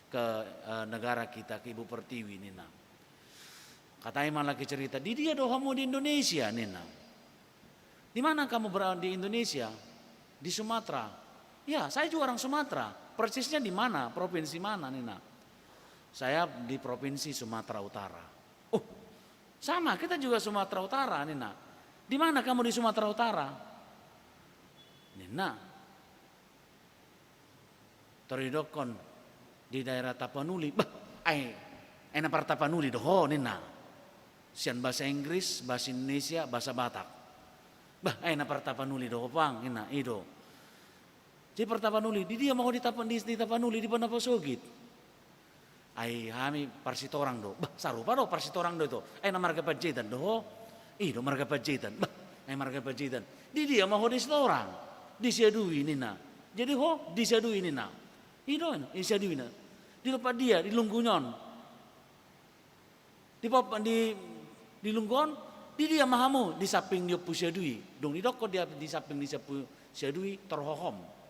ke, eh, negara kita, ke Ibu Pertiwi," ninna. Hata i ma laki cerita, "Di dia do hamu di Indonesia?" ninna. "Di mana kamu ber-, di Indonesia?" "Di Sumatera." "Ya, saya juga orang Sumatera. Persisnya di mana? Provinsi mana?" ninna. "Saya di Provinsi Sumatera Utara." "Oh, sama, kita juga Sumatera Utara," ninna. "Di mana kamu di Sumatera Utara?" ninna. Tor didokkon, "Di daerah Tapanuli." "Bah, ai, ai na par Tapanuli do ho?" ninna. Sian bahasa Inggris, bahasa Indonesia, bahasa Batak. "Bah, ai na par Tapanuli do ho, Pang," ninna, "i do." "Jadi par Tapanuli, di dia ma ho di Tapa-, di, di Tapanuli, di Ponorogo?" "Ai hami par Sitorang do." "Bah, sarupa do, par Sitorang do ito. Ai na marga Panjaitan do ho?" "I do, marga Panjaitan." "Bah, ai marga Panjaitan. Di dia ma ho di Sitorang?" "Di Siadui," ninna. "Jadi ho di Siadui?" ninna. "I do, i Siadui," ninna. "Di lompat dia, di Lunggunon?" Di pop-, di, di Lunggunon, di dia ma hamu? "Di samping ni Ompu Siadui." Dung didokkon dia di samping ni Ompu Siadui, tor hohom.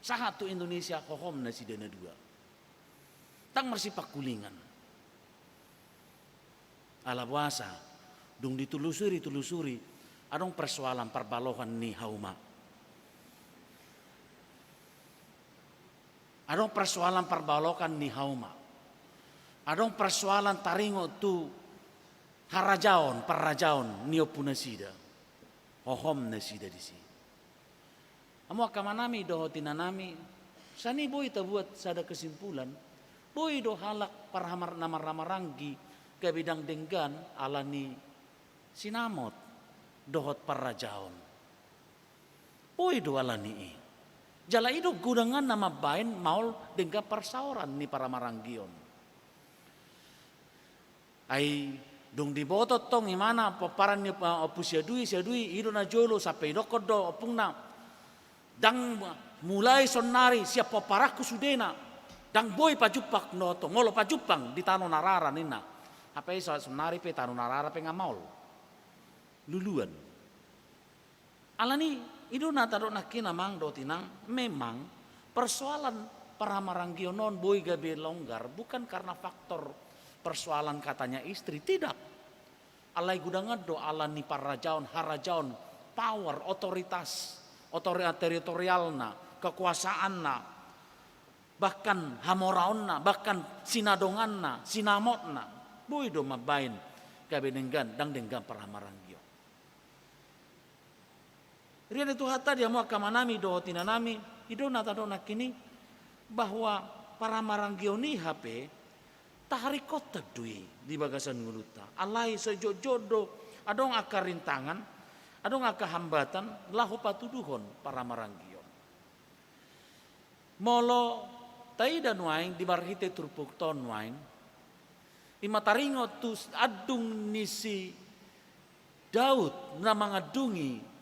Sahat tu Indonesia, hohom nasida na dua. Ndang marsipangkulingan. Ala boasa, dung ditelusuri-telusuri, adong persoalan parbalohan ni hauma. Adong persoalan parbalohan ni hauma. Adong persoalan taringot tu harajaon, parrajaon ni ompu nasida. Hohom nasida disi. Hamu angka amanami dohot inanami, sian i boi tabuat sada kesimpulan, boi do halak parhamar-, na marhamaranggi gabe ndang denggan ala ni sinamot dohot parrajaon. Boi do ala ni i. Jala i do godanganna mambaen maol denggan parsaoran ni parhamaranggion. Ai dung diboto tong imana pomparan ni, eh, Ompu Siadui, Siadui, i do na jolo, sampe didokkon do ompungna, "Ndang, mulai sonnari sian pomparanku sudena, ndang boi pajumpang dohot ho, molo pajumpang di tano na rara," ninna. Hape so-, sonnari pe tano na rara pe nga maol. Luluan. Ala ni i, i do na tadok nangkin amang dohot inang, memang persoalan parhamaranggion on boi gabe longgar bukan karena faktor persoalan katanya istri, tidak. Alai godangan do ala ni parrajaon, harajaon, power, otoritas, otori-, teritorialna, kekuasaanna, bahkan hamoraonna, bahkan sinadonganna, sinamotna, boi do mambaen gabe denggan, ndang denggan parhamaranggion. Rian ni Tuhanta di hamu angka amanami dohot inanami, i do na tadok nangkin i, bahwa parhamaranggion i hape taharingkothon do i di bagasan ngolunta. Alai so jotjot do adong angka rintangan, adong angka hambatan laho patuduhon parhamaranggion. Molo taida nuaeng di marhite turpukta on nuaeng, i ma taringot tu andung ni si Daud na mangandungi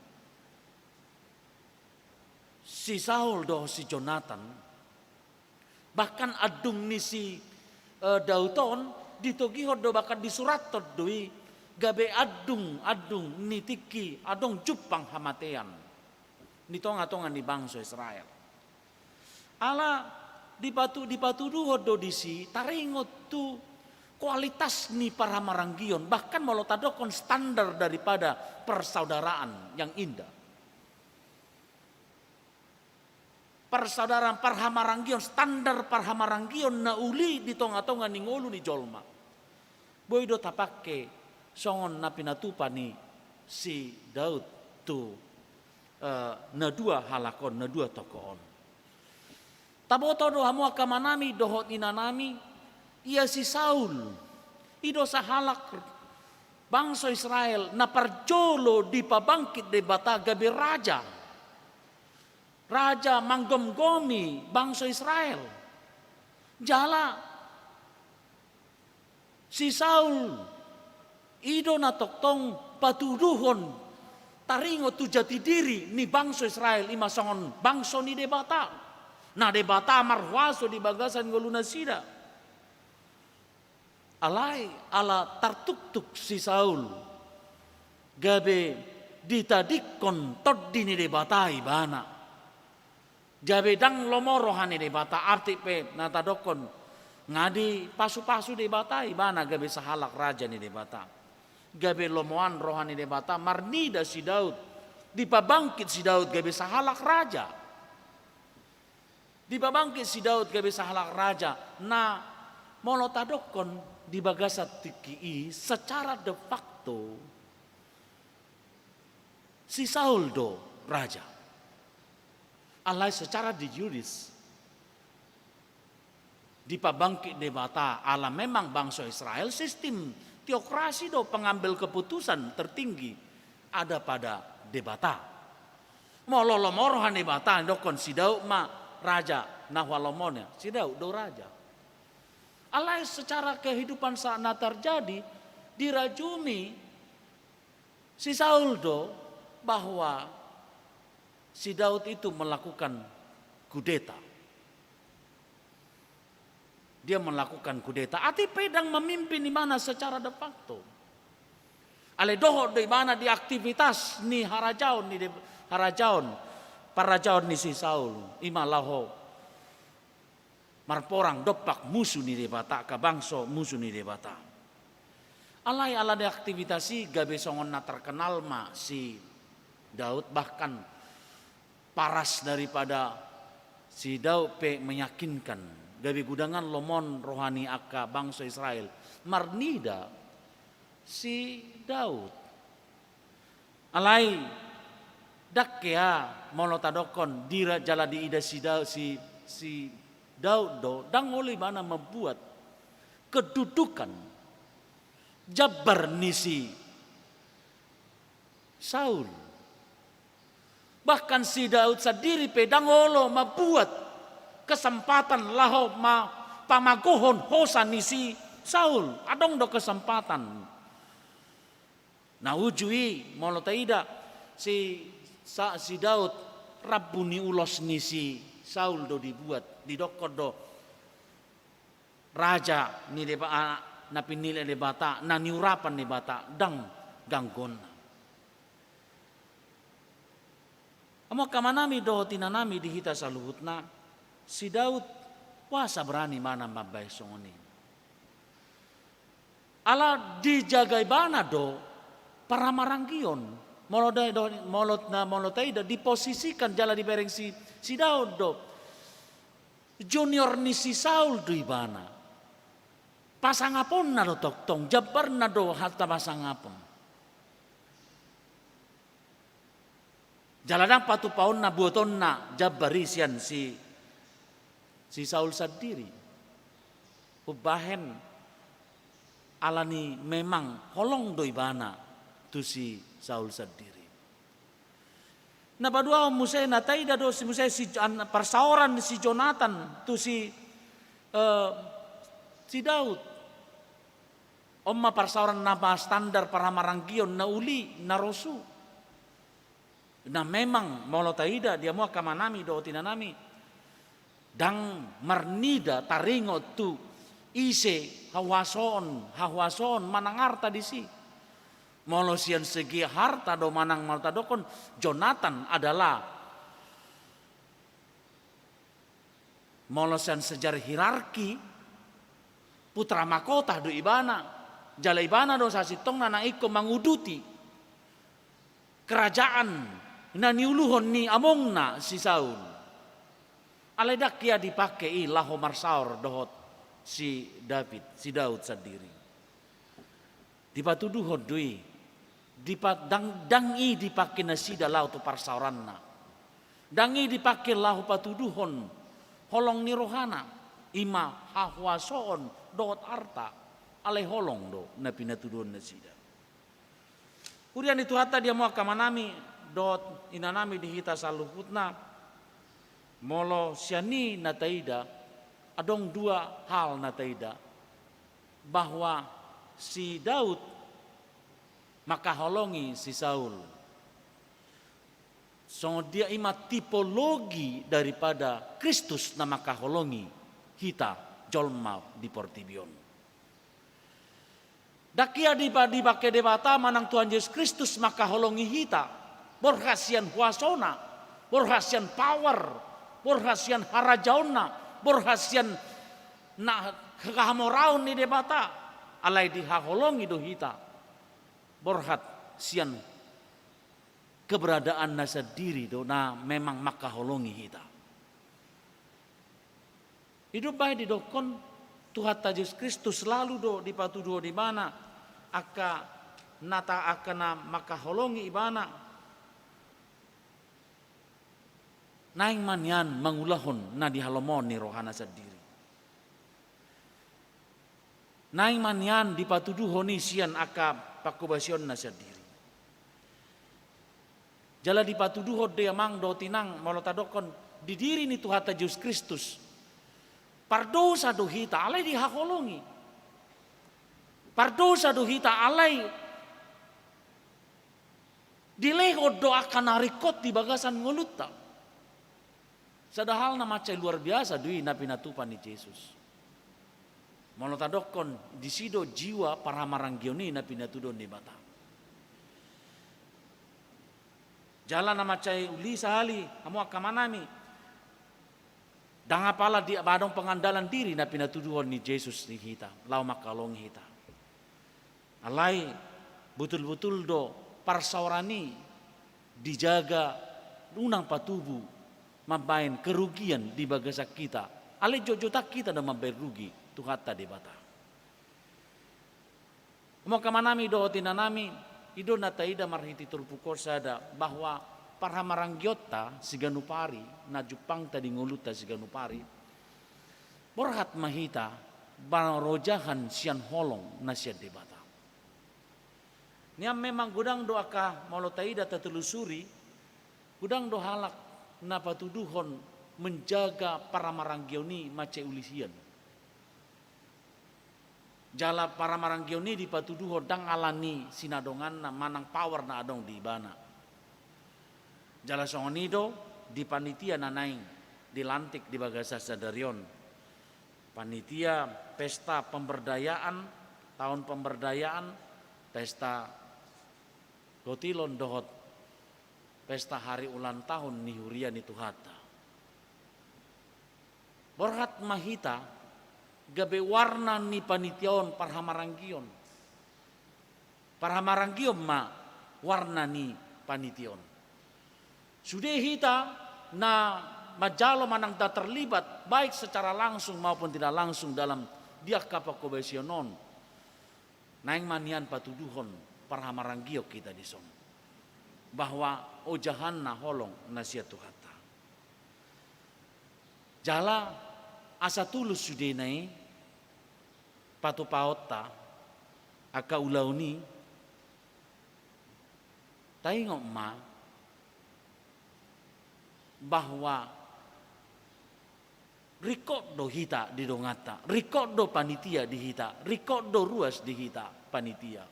Si Saul dohot si Jonatan, bahkan andung ni si, eh, Daud on, ditogihon do bahkan disurathon do i, gabe andung, andung ni tingki adong jumpang hamatean di tonga-tonga ni bangso Israel. Ala dipatu-, dipatuduhon do disi taringot tu kualitas ni parhamaranggion, bahkan molo tadokkon standar daripada persaudaraan yang indah. Persaudaraan, parhamaranggion, standar parhamaranggion na uli di tonga-tonga ni ngolu ni jolma. Boi do tapangke songon na pinatupa ni si Daud tu, eh, na dua halak on, na dua tokoh on. Taboto do hamu angka amanami dohot inanami, ia si Saul, i do sahalak bangso Israel na parjolo dipabangkit Debata gabe raja. Raja manggomgomi bangso Israel. Jala si Saul, i do na tongtong patuduhon taringot tu jati diri ni bangso Israel, i ma songon bangso ni Debata. Na Debata marhuaso di bagasan ngolunasida. Alai ala tartuktuk si Saul, gabe ditadingkon tondi ni Debata ibana. Gabe ndang lomo roha ni Debata, atik pe na tadokkon, nga dipasupasu Debata ibana gabe sahalak raja ni Debata. Gabe lomoan roha ni Debata, marnida si Daud, dipabangkit si Daud gabe sahalak raja. Dipabangkit si Daud gabe sahalak raja, na molo tadokkon di bagasan tingki i secara de facto si Saul do raja. Alai secara de iuris dipabangkit Debata, ala memang bangso Israel sistim teokrasi do, pengambil keputusan tertinggi ada pada Debata. Molo lomo roha ni Debata, dokkon si Daud ma raja, na hualomoanna si Daud do raja. Alai secara kehidupan saat na terjadi, dirajumi si Saul do bahwa si Daud itu melakukan kudeta. Dia melakukan kudeta. Atik pe ndang memimpin ibana secara de facto. Alai dohot do ibana di aktivitas ni harajaon, ni de-, harajaon, parrajaon ni si Saul. I ma laho marporang dompak musu ni Debata, angka bangso musu ni Debata. Alai ala ni aktivitas i gabe songon na terkenal ma si Daud, bahkan paras daripada si Daud pe meyakinkan, gabe gudangan lomoan roha ni angka bangso Israel marnida si Daud. Alai ndang hea molo tadokkon dira jala diida si Daud, si, si Daud do, ndang olo ibana membuat kedudukan jambar ni si Saul. Bahkan si Daud sandiri pe ndang olo mambuat kesempatan laho ma-, pamagohon hosa ni si Saul. Adong do kesempatan. Na uju i molo taida si, sa-, si Daud, rambu ni ulos ni si Saul do dibuat, didokkon do raja ni Deba-, a, na pinillit Debata, na niurapan Debata, ndang ganggonna. Hamu angka amanami dohot inanami di hita saluhutna, si Daud boasa berani ma na mambahen songon i. Ala dijaga ibana do parhamaranggion. Molo da-, do-, molo na, molo taida diposisikan jala dibereng si, si Daud do. Junior ni si Saul do ibana. Pasangaponna do tongtong, jambarna do hata pasangapon. Jala ndang patupaonna, buatonna jambar i sian si, si Saul sandiri. Umbahen ala ni memang holong do ibana tu si Saul sandiri. Na paduahon muse na taida do si muse si, an-, parsaoran si Jonatan tu si, eh, si Daud. On ma parsaoran na standar parhamaranggion na uli na rosu. Na memang molo taida di hamu angka amanami dohot inanami, ndang marnida taringot tu ise hahuasoon, hahuasoon manang arta disi. Molo sian segi harta do manang molo tadokkon, Jonatan adalah, molo sian sejarah hierarki, putra mahkota do ibana. Jala ibana do sasintongna na ingkon manguduti kerajaan na niuluhon ni amongna si Saul. Alai ndang ia dipake i laho marsaor dohot si David, si Daud sandiri. Dipatuduhon do i, dipa-, ndang, ndang i dipake nasida laho tu parsaoranna. Ndang i dipake laho patuduhon holong ni rohana, i ma hahuasoon dohot arta, alai holong do na pinatuduhon nasida. Huria ni Tuhanta, di hamu angka amanami dohot inanami, di hita saluhutna, molo sian i na taida, adong dua hal na taida, bahwa si Daud mangkaholongi si Saul. Songon dia i ma tipologi daripada Kristus na mangkaholongi hita jolma di portibi on. Ndang ia dipa-, dipake Debata manang Tuhan Jesus Kristus mangkaholongi hita borhat sian huasona, borhat sian power, borhat sian harajaonna, borhat sian na hamoraon ni Debata, alai dihaholongi do hita borhat sian keberadaanna sandiri do na memang mangkaholongi hita. I do umbahen didokkon Tuhanta Jesus Kristus lalu do dipatuduhon ibana angka na ta-, angka na mangkaholongi ibana. Naeng ma nian mangulahon na di halomoan ni rohana sandiri. Naeng ma nian dipatuduhon i sian angka pangkobasionna sandiri. Jala dipatuduhon do i, amang dohot inang, molo tadokkon di diri ni Tuhanta Jesus Kristus, pardosa do hita alai dihaholongi. Pardosa do hita alai dilehon do angka na ringkot di bagasan ngolunta. Sada hal na mansai luar biasa do i na pinatupa ni Jesus. Molo tadokkon, disi do jiwa parhamaranggion i na pinatuduhon Debata. Jala na mansai uli sahali, hamu angka amanami, ndang apala di, adong pengandalan diri na pinatuduhon ni Jesus di hita laho mangkaholongi hita. Alai butul-butul do parsaoran i dijaga, unang patubu mambahen kerugian di bagasan hita. Alai jotjot hita do mambahen rugi tu Tuhanta Debata. Hamu angka amanami dohot inanami, i do na taida marhite turpuk on sada, bahwa parhamaraanggionta siganup ari, na jumpangta di ngolunta siganup ari, borhat ma hita marojahan sian holong na sian Debata. Nian memang godang do angka, molo taida tatelusuri, godang do halak na patuduhon menjaga parhamaranggion i mansai uli sian. Jala parhamaranggion i dipatuduhon ndang ala ni sinadonganna manang power na adong di ibana. Jala songon i do di panitia na naeng dilantik di bagasan sadari on. Panitia pesta pemberdayaan, tahun pemberdayaan, pesta hotilon dohot pesta hari ulang tahun ni huria ni Tuhanta. Borhat ma hita gabe warna ni panitia on parhamaranggion. Parhamaranggion ma warna ni panitia on. Sude hita na manjalo manang na terlibat, baik secara langsung maupun tidak langsung, dalam di angka pangkobasion on, naeng ma nian patuduhon parhamaranggion hita dison, bahwa ojahanna holong na sian Tuhanta. Jala asa tulus sudena i patupaonta angka ulaon i, taingot ma bahwa ringkot do hita di donganta, ringkot do panitia di hita, ringkot do ruas di hita panitia,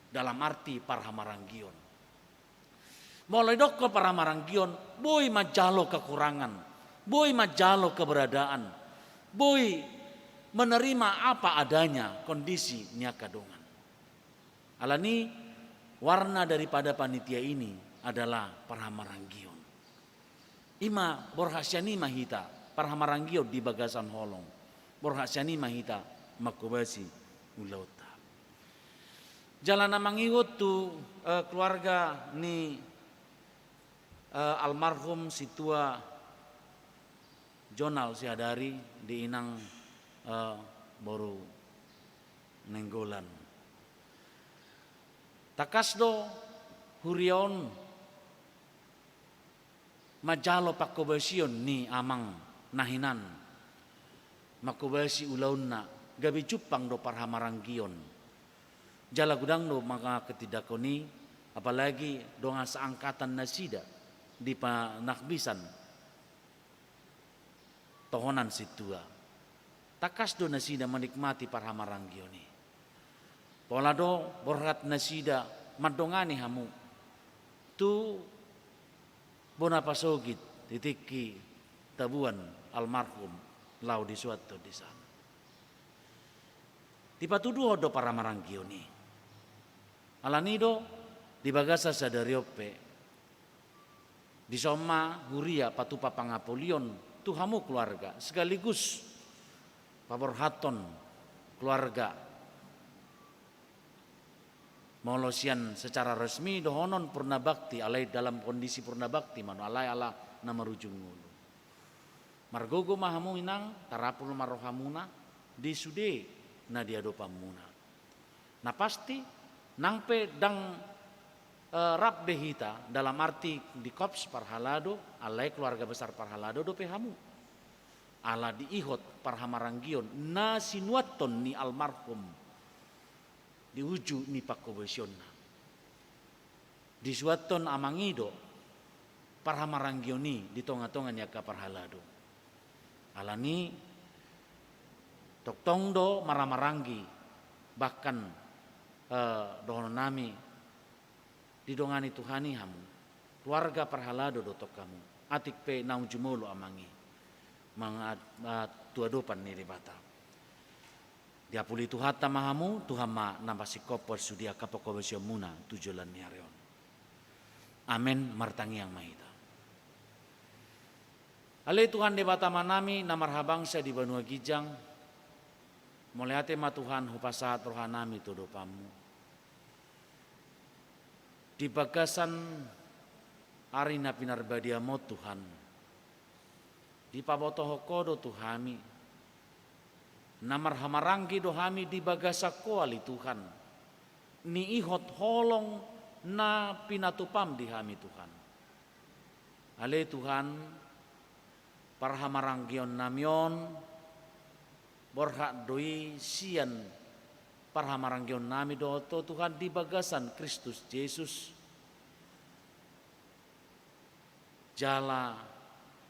dalam arti parhamaranggion. Molo didok parhamaranggion, boi manjalo kekurangan, boi manjalo keberadaan, boi menerima apa adanya kondisi ni angka dongan. Alani warna daripada panitia ini adalah parhamaranggion. Ima borhat sian i ma hita parhamaranggion di bagasan holong. Borhat sian i ma hita manghobasi ulaonta. Jala na mangihut tu, eh, keluarga ni, eh, almarhum Sintua Jonal Sihadari di inang, eh, boru Nainggolan. Tangkas do huria on manjalo panghobasion ni amang na hinan, manghobasi ulaonna, gabe jumpang do parhamaranggion. Jala godang do manghatindanghon i, apalagi dongan seangkatan nasida di panahbisan tohonan sintua. Tangkas do nasida menikmati parhamaranggion i. Pola do borhat nasida mandongani hamu tu bona pasogit di tingki tabuan almarhum laho disuanhon di sana. Dipatuduhon do parhamaranggion i. Alani do di bagasan sadari on pe dison ma huria patupa pangapolion tu hamu keluarga, sekaligus paborhathon keluarga. Molo sian secara resmi dohonon purna bakti, alai dalam kondisi purna bakti ma on, alai ala na marujung ngolu. Margogo ma hamu inang, tarapul ma rohamuna di sude na di adopanmuna. Na pasti, nang pe ndang, eh, rap be hita dalam arti di korps parhalado, alai keluarga besar parhalado dope hamu. Ala diihot parhamaranggion na sinuanhon ni almarhum di uju ni panghobasionna. Disuanhon amang i do parhamaranggion i di tongatonga ni angka parhalado. Alani tongtong do marhamaranggi, bahkan, eh, dohononnami, didongani Tuhan i hamu, keluarga parhalado do tong hamu, atik pe naung jumolo amang i, mang-, ah, tu adopan ni Debata. Diapuli Tuhanta ma hamu, Tuhan ma na pasingkophon sude angka panghobasionmuna tu joloan ni ari on. Amen, martangiang ma hita. Ale Tuhan Debata Amanami na marhabangsa di banua ginjang, mauliate ma Tuhan hupasahat rohanami tu adopanmu. Di bagasan ari na pinarbadiamu Tuhan, dipabotohon Ho do tu hami, na marhamaranggi do hami di bagasan Ho ale Tuhan, niihot holong na pinatupam di hami Tuhan. Ale Tuhan, parhamaranggionnami on, borhat do i sian parhamaranggionnami dohot Ho Tuhan di bagasan Kristus Jesus. Jala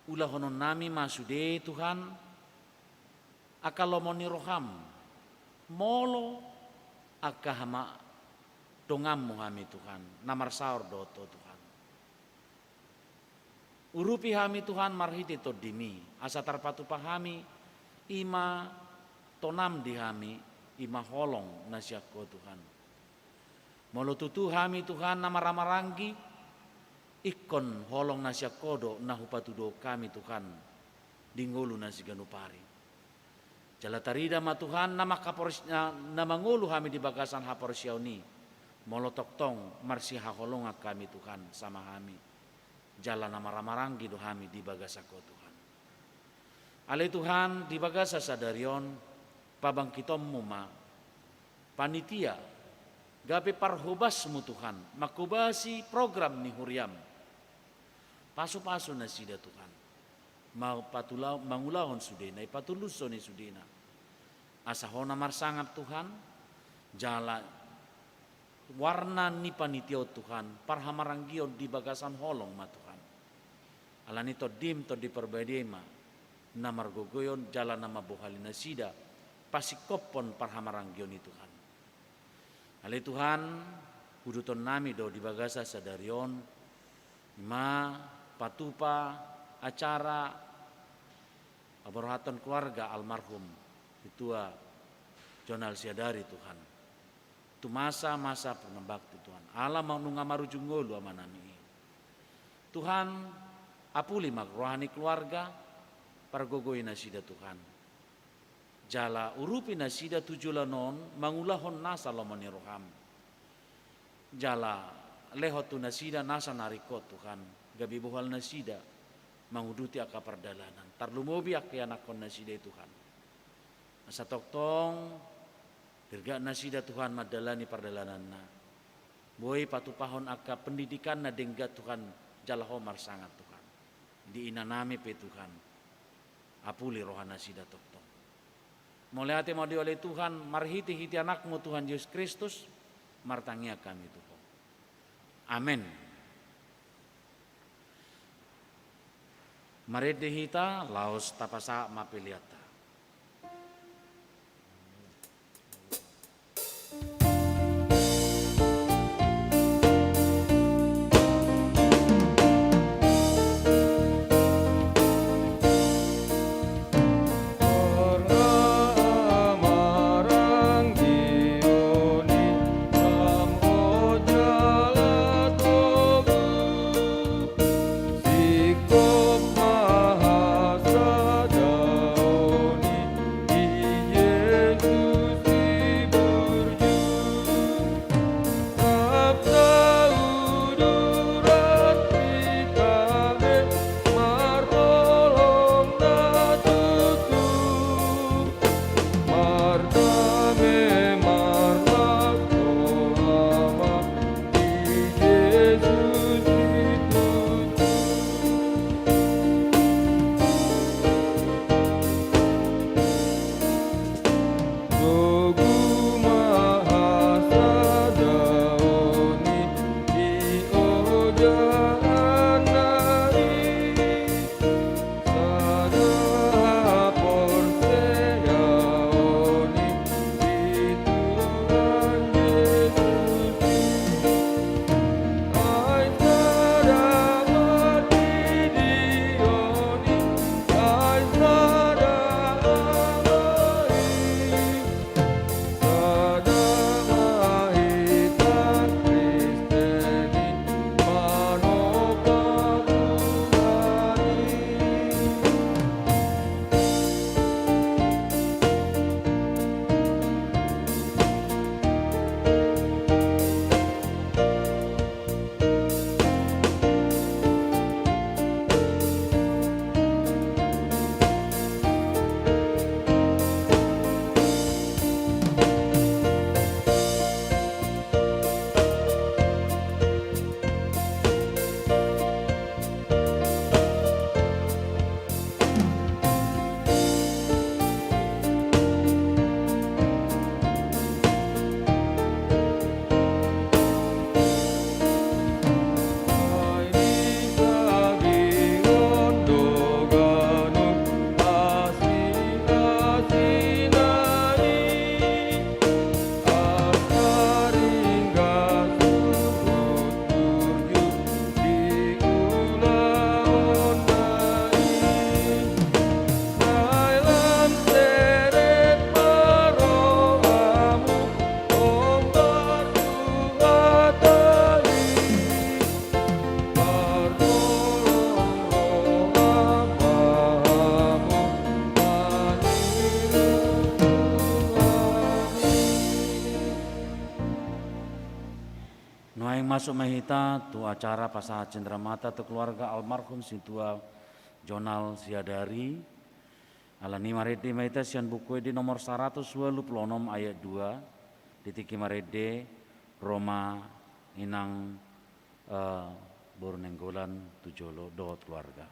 ulahononnami ma sude Tuhan, angka lomo ni roham, molo angka hama donganmu hami Tuhan, na marsaor dohot Ho Tuhan. Urupi hami Tuhan marhite Tondimi, asa tarpatupa hami, i ma tonam di hami, i ma holong na sian Ho Tuhan. Molo tutu hami Tuhan na marhamaranggi, ingkon holong na sian Ho do na hupatuduhon hami Tuhan, di ngolu na siganup ari. Jala tarida ma Tuhan na manghaporos-, na, na mangolu hami di bagasan haporseaon i, molo tongtong marsihaholongan hami Tuhan sama hami. Jala na marhamaranggi do hami di bagasan Ho Tuhan. Ale Tuhan, di bagasan sadari on, pabangkitonmu ma panitia, gabe parhobasmu Tuhan, manghobasi program ni huriam. Pasupasu nasida Tuhan, ma-, patula-, mangulahon sudena, i patulushon i sudena. Asa Ho na marsangap Tuhan, jala warna ni panitia on Tuhan, parhamaranggion di bagasan holong ma Tuhan. Alani Tondim, Tondi Parbadia i ma, na margogoion jala na mambohali nasida, pasingkophon parhamaranggion i Tuhan. Ale Tuhan, uduton nami do di bagasan sadari on, Ima patupa acara pamborhaton keluarga almarhum Sintua Jonal Siadari, Tuhan, tu masa-masa purnambakti, Tuhan, ala ma nunga marujung ngolu amanami i. Tuhan, apuli ma roha ni keluarga, pargogoi nasida, Tuhan. Jala urupi nasida tu joloan on mangulahon nasa lomo ni roham. Jala lehon tu nasida nasa na ringkot, Tuhan, gabe bohal nasida manguduti angka pardalanan, tarlumobi angka ianakhon nasida i, Tuhan. Asa tongtong dirgak nasida, Tuhan, mandalani pardalananna. Boi patupahon angka pendidikanna denggan, Tuhan, jala Ho marsangap, Tuhan. Di inanami pe, Tuhan, apuli roha nasida tongtong. Mauliate ma di Ho ale Tuhan, marhite-hite Anakmu Tuhan Jesus Kristus, martangiang hami tu Ho. Amen. Marende hita, laos tapasahat ma peleanta. Singkop ma hasadaon i di Jesus i burju. Rap sauduran hita be marholong na tutu. Mardame marlas roha ma di Jesus i tutu. Togu ma hasadaon i di ojahanna i. Sada haporseaon i di Tuhan Jesus i. Ai sada mardidion i, ai sada Ama i. Sada ma hita Kristen i, manopot Tuhan i. Nuaeng masuk ma hita tu acara pasahat cendramata tu keluarga almarhum Sintua Jonal Siadari. Alani i marende ma hita sian Buku Ende nomor saratus ualu pulu onom ayat dua, di tingki marende, ro ma inang, eh, boru Nainggolan tu jolo dohot keluarga.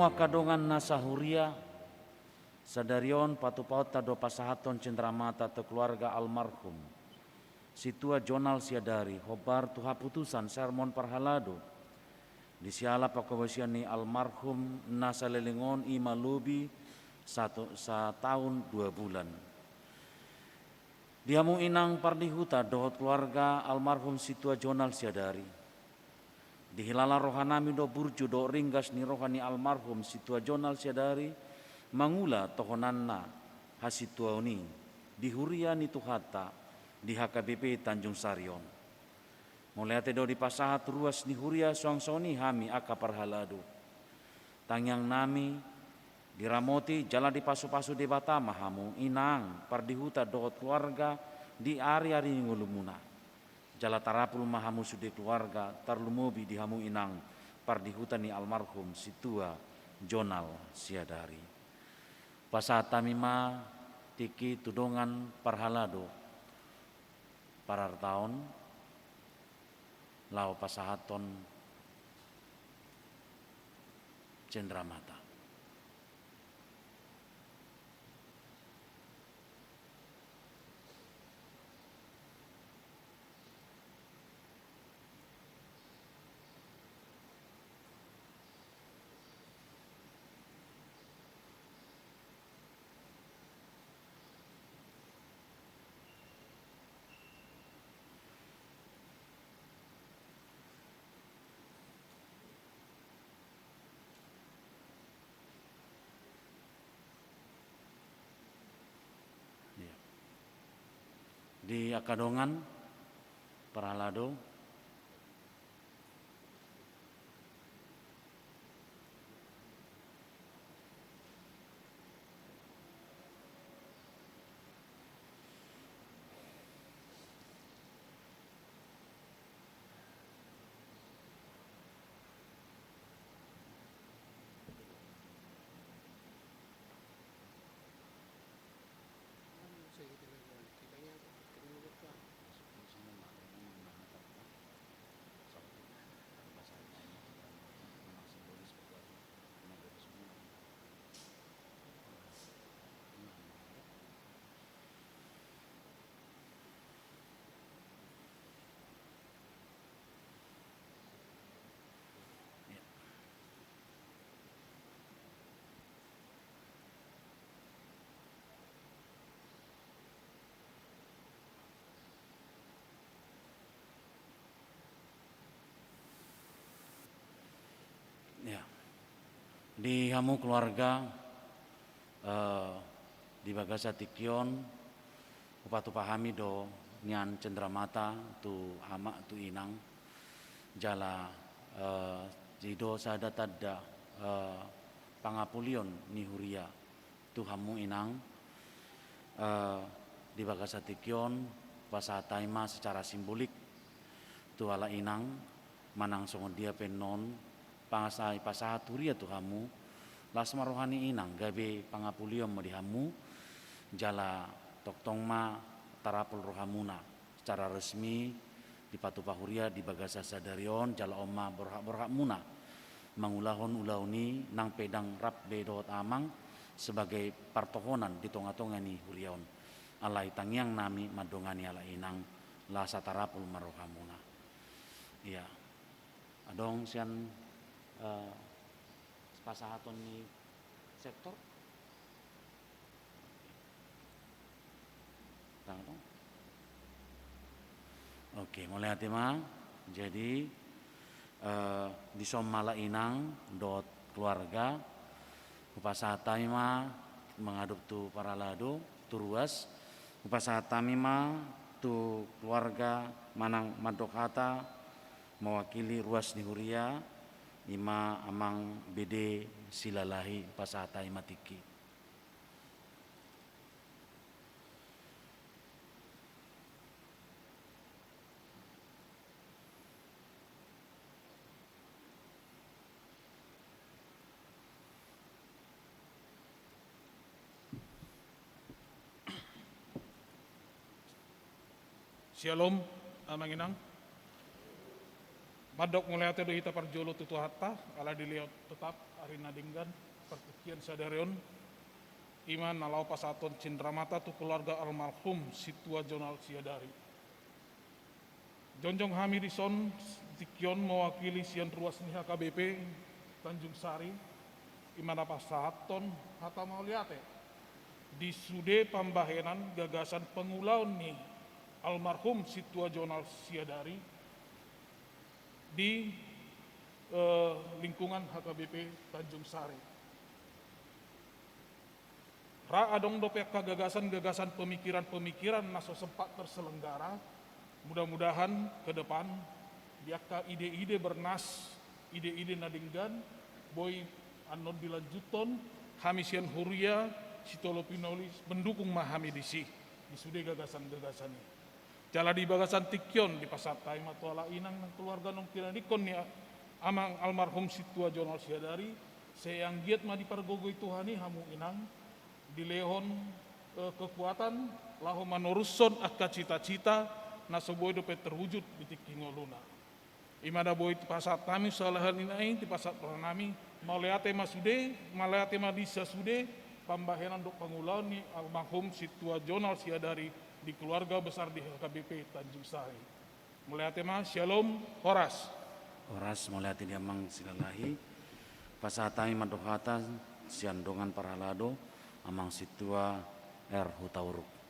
Angka dongan na sahuria, sadari on patupaonta do pasahathon cendramata tu keluarga almarhum Sintua Jonal Siadari, hombar tu haputusan sermon parhalado. Di siala panghobasion ni almarhum na saleleng on i ma lobi satu, sataon dua bulan. Di hamu inang pardihuta dohot keluarga almarhum Sintua Jonal Siadari. Dihilala rohanami do burju dohot ringgas ni roha ni almarhum Sintua Jonal Siadari mangula tohonanna hasintuaon i di huria ni Tuhanta di H K B P Tanjung Sari on. Mauliate do dipasahat ruas ni huria suang songon i hami angka parhalado. Tangiangnami, diramoti jala dipasupasu Debata ma hamu inang pardihuta dohot keluarga di ariari ni ngolumuna. Jala tarapul ma hamu sude keluarga, tarlumobi di hamu inang pardihuta ni almarhum Sintua Jonal Siadari. Pasahat hami ma tingki tu dongan parhalado parartaon laho pasahathon cendramata. Di angka dongan parhalado. Ya. Di hamu keluarga, eh, di bagasan tingki on, hupatupa hami do nian cendramata tu ama, tu inang, jala, eh, i do sada tanda, eh, pangapulion ni huria tu hamu inang, eh, di bagasan tingki on, pasahat hami ma secara simbolik tu ala inang, manang songon dia pe annon, pangasa i pasahat huria tu hamu, las ma roha ni inang gabe pangapulion ma di hamu, jala tongtong ma tarapul rohamuna secara resmi dipatupa huria di bagasan sadari on, jala on ma borhat-borhatmuna mangulahon ulaon i nang pe ndang rap be dohot amang sebagai partohonan di tonga-tonga ni huria on. Alai tangiangnami mandongani ala inang, las tarapul ma rohamuna. Ia. Adong sian, eh, pasahaton ni sektor? Oke, mauliate ma. Jadi, eh, dison ma ala inang dohot keluarga, hupasahat hami ma mangadop tu parhalado, tu ruas, hupasahat hami ma tu keluarga manang mandok hata mewakili ruas ni huria, i ma Amang B D Silalahi, pasahat hami ma tingki. Syalom, amang inang. Mandok mauliate do hita parjolo tu Tuhanta, ala dilehon tetap ari na denggan partingkian sadari on, i ma na laho pasahathon cindramata tu keluarga almarhum Sintua Jonal Siadari. Jongjong hami dison tingki on mewakili sian ruas ni H K B P Tanjung Sari, i ma na pasahathon hata mauliate di sude pambahenan gagasan pangulaon ni almarhum Sintua Jonal Siadari di, eh, lingkungan H K B P Tanjung Sari. Ra adong dope angka gagasan-gagasan, pemikiran-pemikiran na so sempat terselenggara. Mudah-mudahan ke depan di angka ide-ide bernas, ide-ide na denggan, boi annon dilanjuthon, hami sian huria Sitolopi Noli mendukung ma hami disi, di sude gagasan-gagasan i. Jala di bagasan tingki on dipasahat hami ma tu halak inang nang keluarga naung tinadingkon ni a-, amang almarhum Sintua Jonal Siadari, sai anggiat ma dipargogoi Tuhan i hamu inang, dilehon, eh, kekuatan laho manorushon angka cita-cita na so boi dope terwujud di tingki ngoluna. I ma na boi dipasahat hami, sahali-hali nai dipasahat roha nami, mauliate ma sude, mauliate ma di sasude pambahenan dohot pangulaon ni almarhum Sintua Jonal Siadari di keluarga besar di H K B P Tanjung Sari. Mauliate ma, syalom, horas. Horas, mauliate di amang Silalahi. Pasahat hami mandok hata sian dongan parhalado, amang Sintua R Hutauruk.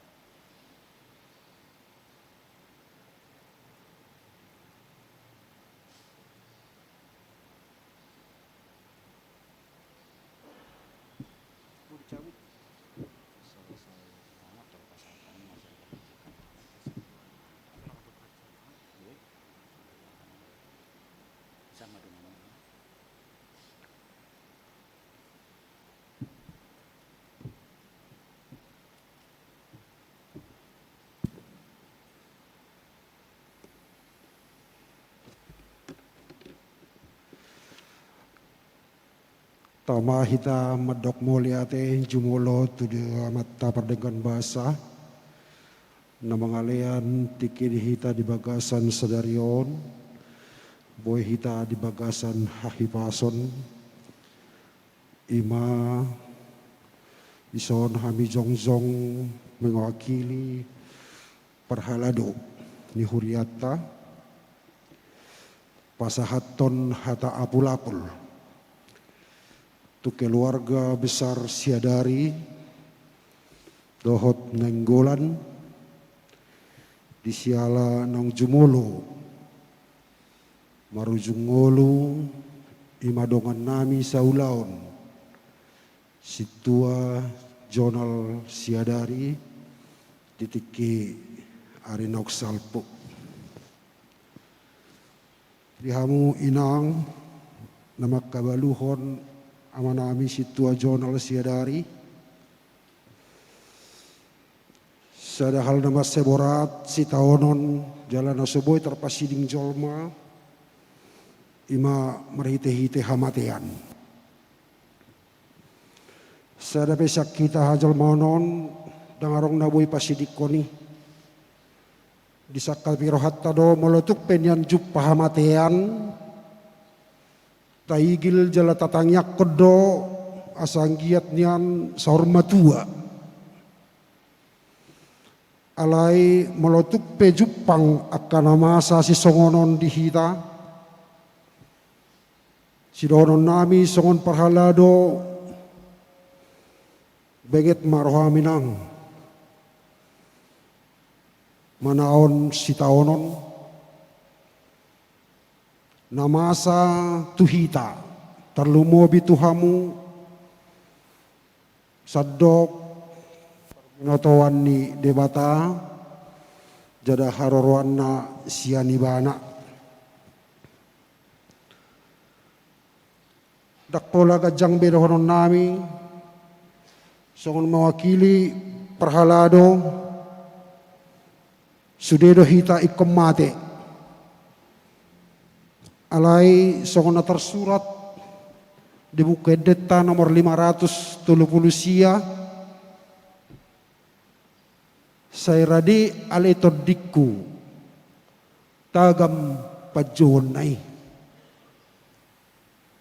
Tama hita mandok mauliate jumolo tu Amanta pardenggan basa, na mangalean tingki ni hita di bagasan sadari on, boi hita di bagasan hahipason, i ma dison hami jongjong mewakili parhalado ni hurianta, pasahathon hata apul-apul tu keluarga besar Siadari dohot Nainggolan, di siala naung jumolo marujung ngolu, i ma dongan nami saulaon, Sintua Jonal Siadari, di tingki ari naung salpu. Di hamu inang na mangkabaluhon ama nami Sintua Jonal Siadari, sada hal na mansai borat sitaonon jala na so boi tarpasiding jolma, i ma marhite-hite hamatean. Sada pe sian hita hajolmaon on, ndang adong na boi pasidingkon i. Disangkapi rohanta do, molo tung pe nian jumpa hamatean, taigil jala tatangiangkon do, asa anggiat nian saur matua. Alai molo tung pe jumpang angka na masa sisongon on di hita, sidohonon nami songon parhalado, benget ma roham inang manaon sitaonon na masa tu hita, tarlumobi tu hamu, sandok parbinotoan ni Debata, jala haroroanna sian Ibana. Ndang pola ganjang be dohonon nami, songon mewakili parhalado, sude do hita ingkon mate. Alai songon na tarsurat di Buku Endenta nomor lima ratus tolu pulu sia, sai rade ale tondingku, tagam panjouonna i.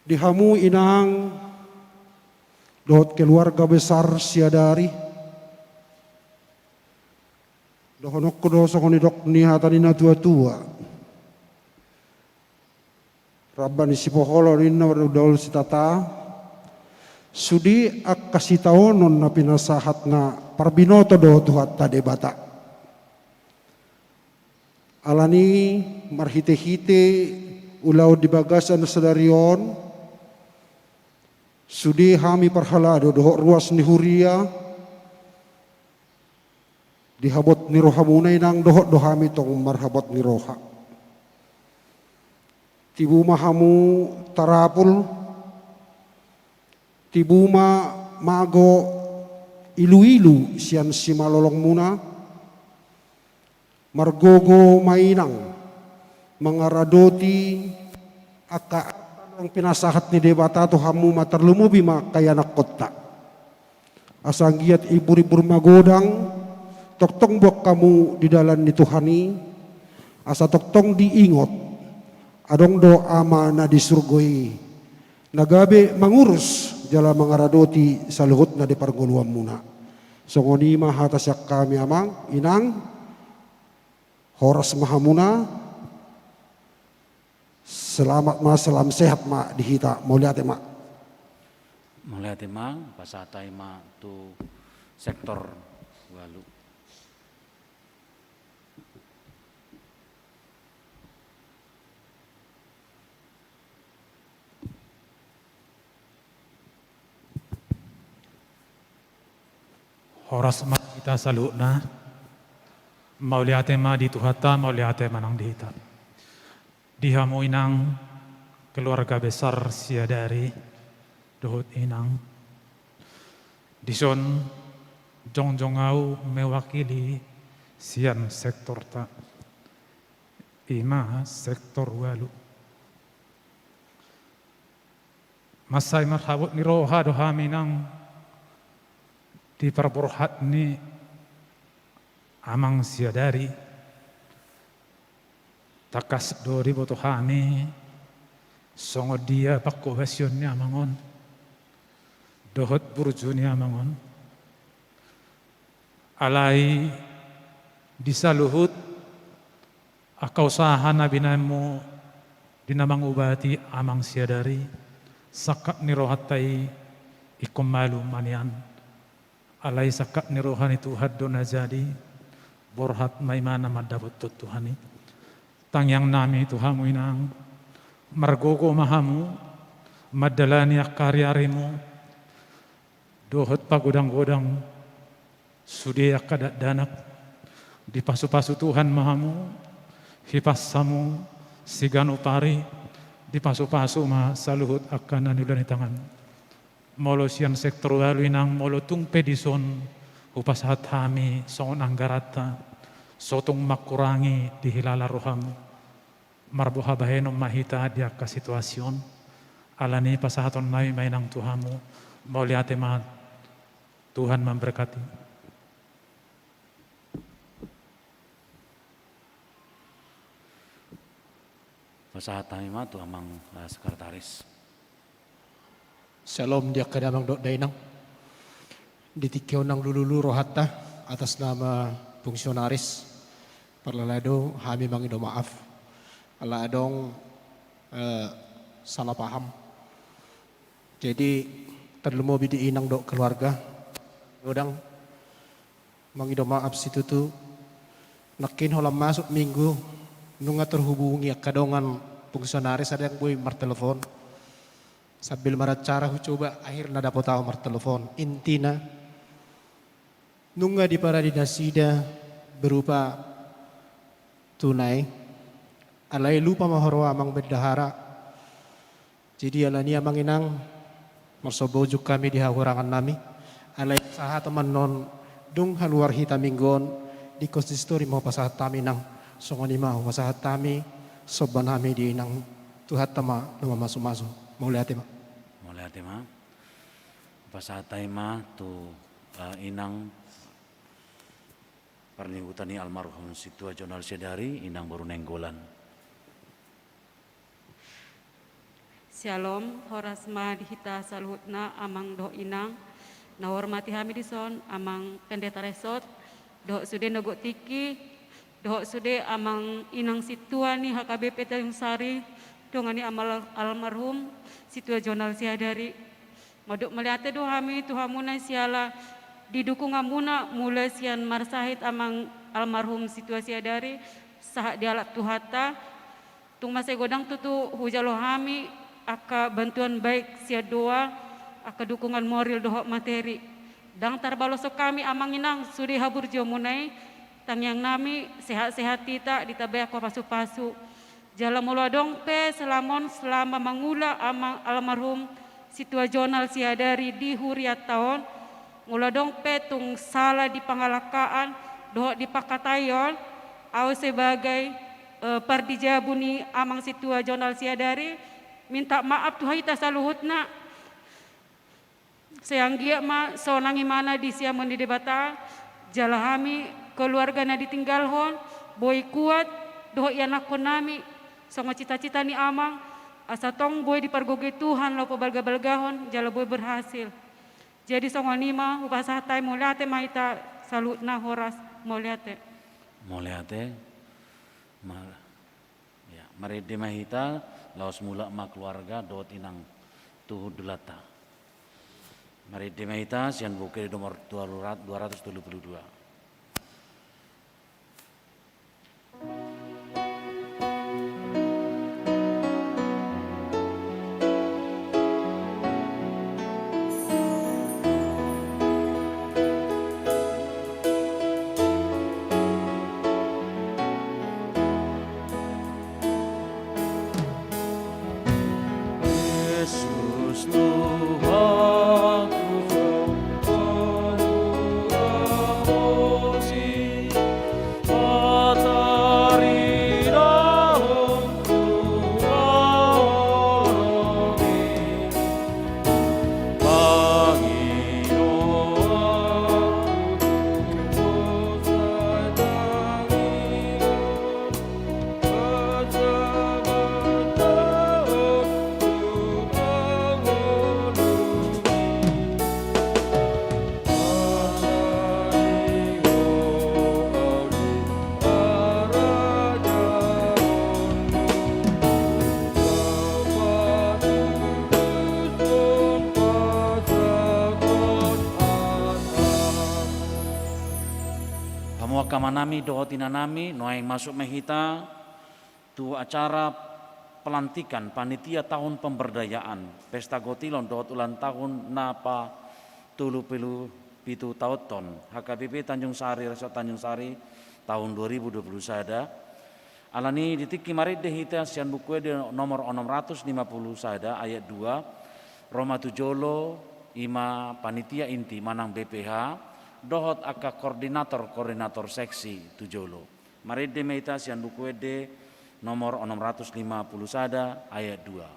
Di hamu inang dohot keluarga besar Siadari, dohononku do songon nidok ni hata ni na tua-tua. Ramba ni sipoholon ninna, mardaol sitata. Sude angka sitaonon na pinasahatna parbinoto do Tuhanta Debata. Alani marhite-hite ulaon di bagasan sadari on, sude hami parhalado dohot ruas ni huria, di habot ni rohamuna inang dohot do hami tong marhabot ni roha. Tibu ma hamu tarapul, tibu ma mago ilu-ilu sian simalolongmuna, margogo ma inang mangaradoti angka naung pinasahat ni Debata tu hamu ma, tarlumobi ma angka ianakkonta. Asa anggiat imbur-imbur magodang tongtong boan hamu di dalan ni Tuhan i, asa tongtong diingot adong do Ama na di surgo i na gabe mangurus jala mangaradoti saluhutna di parngoluanmuna. Songon i ma hata sian hami amang inang. Horas ma hamuna. Selamat ma, salam sehat ma di hita. Mauliate ma. Mauliate ma. Pasahat hami ma tu sektor ualu. Horas ma hita saluhutna. Mauliate ma di Tuhanta, mauliate ma nang di hita. Di hamu inang keluarga besar Siadari dohot inang. Dison jongjong ahu mewakili sian sektorta. I ma sektor ualu. Mansai marhabot ni roha do hami inang di parborhat ni amang Siadari. Tangkas do diboto hami songon dia pangkobasion ni amang on dohot burju ni amang on. Alai di saluhut angka usaha na binahenmu di na mangubati amang Siadari, sangkap ni rohanta i ingkon malum ma nian. Alai sangkap ni roha ni Tuhan do na jadi, borhat ma ibana mandapothon Tuhan i. Tangiangnami tu hamu inang, margogo ma hamu mandalani angka ari-arimu, dohot pagodang-godang sude angka dakdanak. Dipasu-pasu Tuhan ma hamu, hipas hamu siganup ari, dipasu-pasu ma saluhut angka na niula ni tangan. Molo sian sektor ualu inang, molo tung pe dison hupasahat hami songon anggaranta, so tung mangkurangi di hilala rohamu. Marboha bahenon ma hita di angka situasi on. Alani pasahatonnami ma inang tu hamu. Mauliate ma. Tuhan memberkati. Pasahat hami ma tu amang, eh, sekretaris. Syalom di angka damang dohot dainang. Di tingki on nang lululu rohanta atas nama fungsionaris. Parhalado hami mangido maaf ala adong, eh, salah paham. Jadi tarlumobi di inang dohot keluarga. Godang. Mangido maaf situtu. Nangkin holan masuk minggu, nunga terhubungi angka dongan fungsionaris, ada yang boi martelepon. Sambil maracara hucoba, akhirna dapot ahu martelepon. Intina, nunga diparade nasida berupa tunai, alai lupa ma huroha amang bendahara. Jadi alani amang inang, marsomba ujung hami di hahurangannami. Alai sahat ma annon dung haluar hita minggu on, di konsistori ma hupasahat hami inang. Songon i ma hupasahat hami sombanami di inang, Tuhanta ma na mamasu-masu. Mauliate ma. Mauliate ma. Pasahat hami ma tu, eh, inang parningotan ni almarhum Sintua Jonal Siadari, inang boru Nainggolan. Syalom, horas ma di hita saluhutna amang dohot inang. Na hormati hami dison amang pendeta resort, dohot sude na gok tingki, dohot sude amang inang sintua ni H K B P Tanjung Sari, dongan ni amal-, almarhum sintua Jonal Siadari. Mandok mauliate do hami tu hamuna siala di dukunganmuna mula sian marsahit amang almarhum sintua Siadari, sahat dialap Tuhanta. Tung mansai godang tutu hujalo hami angka bantuan baik sian doa, angka dukungan moral dohot materi. Ndang tarbaloshon hami amang inang sude haburjuonmuna i, tangiangnami sehat-sehat hita, ditambai angka pasu-pasu. Jala molo adong pe selama on, selama mangula amang almarhum sintua Jonal Siadari di hurianta on, molo adong pe tung sala di pangalangkaan dohot di pangkataion, au sebagai, eh, pardijabu ni amang sintua Jonal Siadari, minta maaf tu hita saluhutna. Sai anggiat ma sonang imana di siamun ni Debata, jala hami keluarga na ditinggalhon, boi kuat, dohot ianakhonnami, songon cita-cita ni amang, asa tong boi dipargogoi Tuhan laho pabalga-balgahon, jala boi berhasil. Jadi songon i ma, hupasahat hami mauliate ma hita saluhutna, horas, mauliate. Mauliate. Ma-, ya, marende ma hita, laos mulak ma keluarga dohot inang tu hundulanta. Marende ma hita sian buku ende nomor dua ratus, dua ratus tolu puluh dua. Jesus Tuhanku, Tuhanku, Hamu angka amanami dohot inanami, nuaeng masuk ma hita tu acara pelantikan panitia tahun pemberdayaan pesta gotilon dohot ulang tahun na patolu pulu pitu taonhon H K B P Tanjung Sari, Resort Tanjung Sari, tahun dua ribu dua puluh sada. Alani i di tingki marende hita sian buku ende nomor onom ratus lima puluh sada ayat dua, ro ma tu jolo i ma panitia inti manang B P H dohot angka koordinator-koordinator seksi tu jolo. Marende ma hita sian buku ende nomor onom ratus lima puluh sada ayat dua.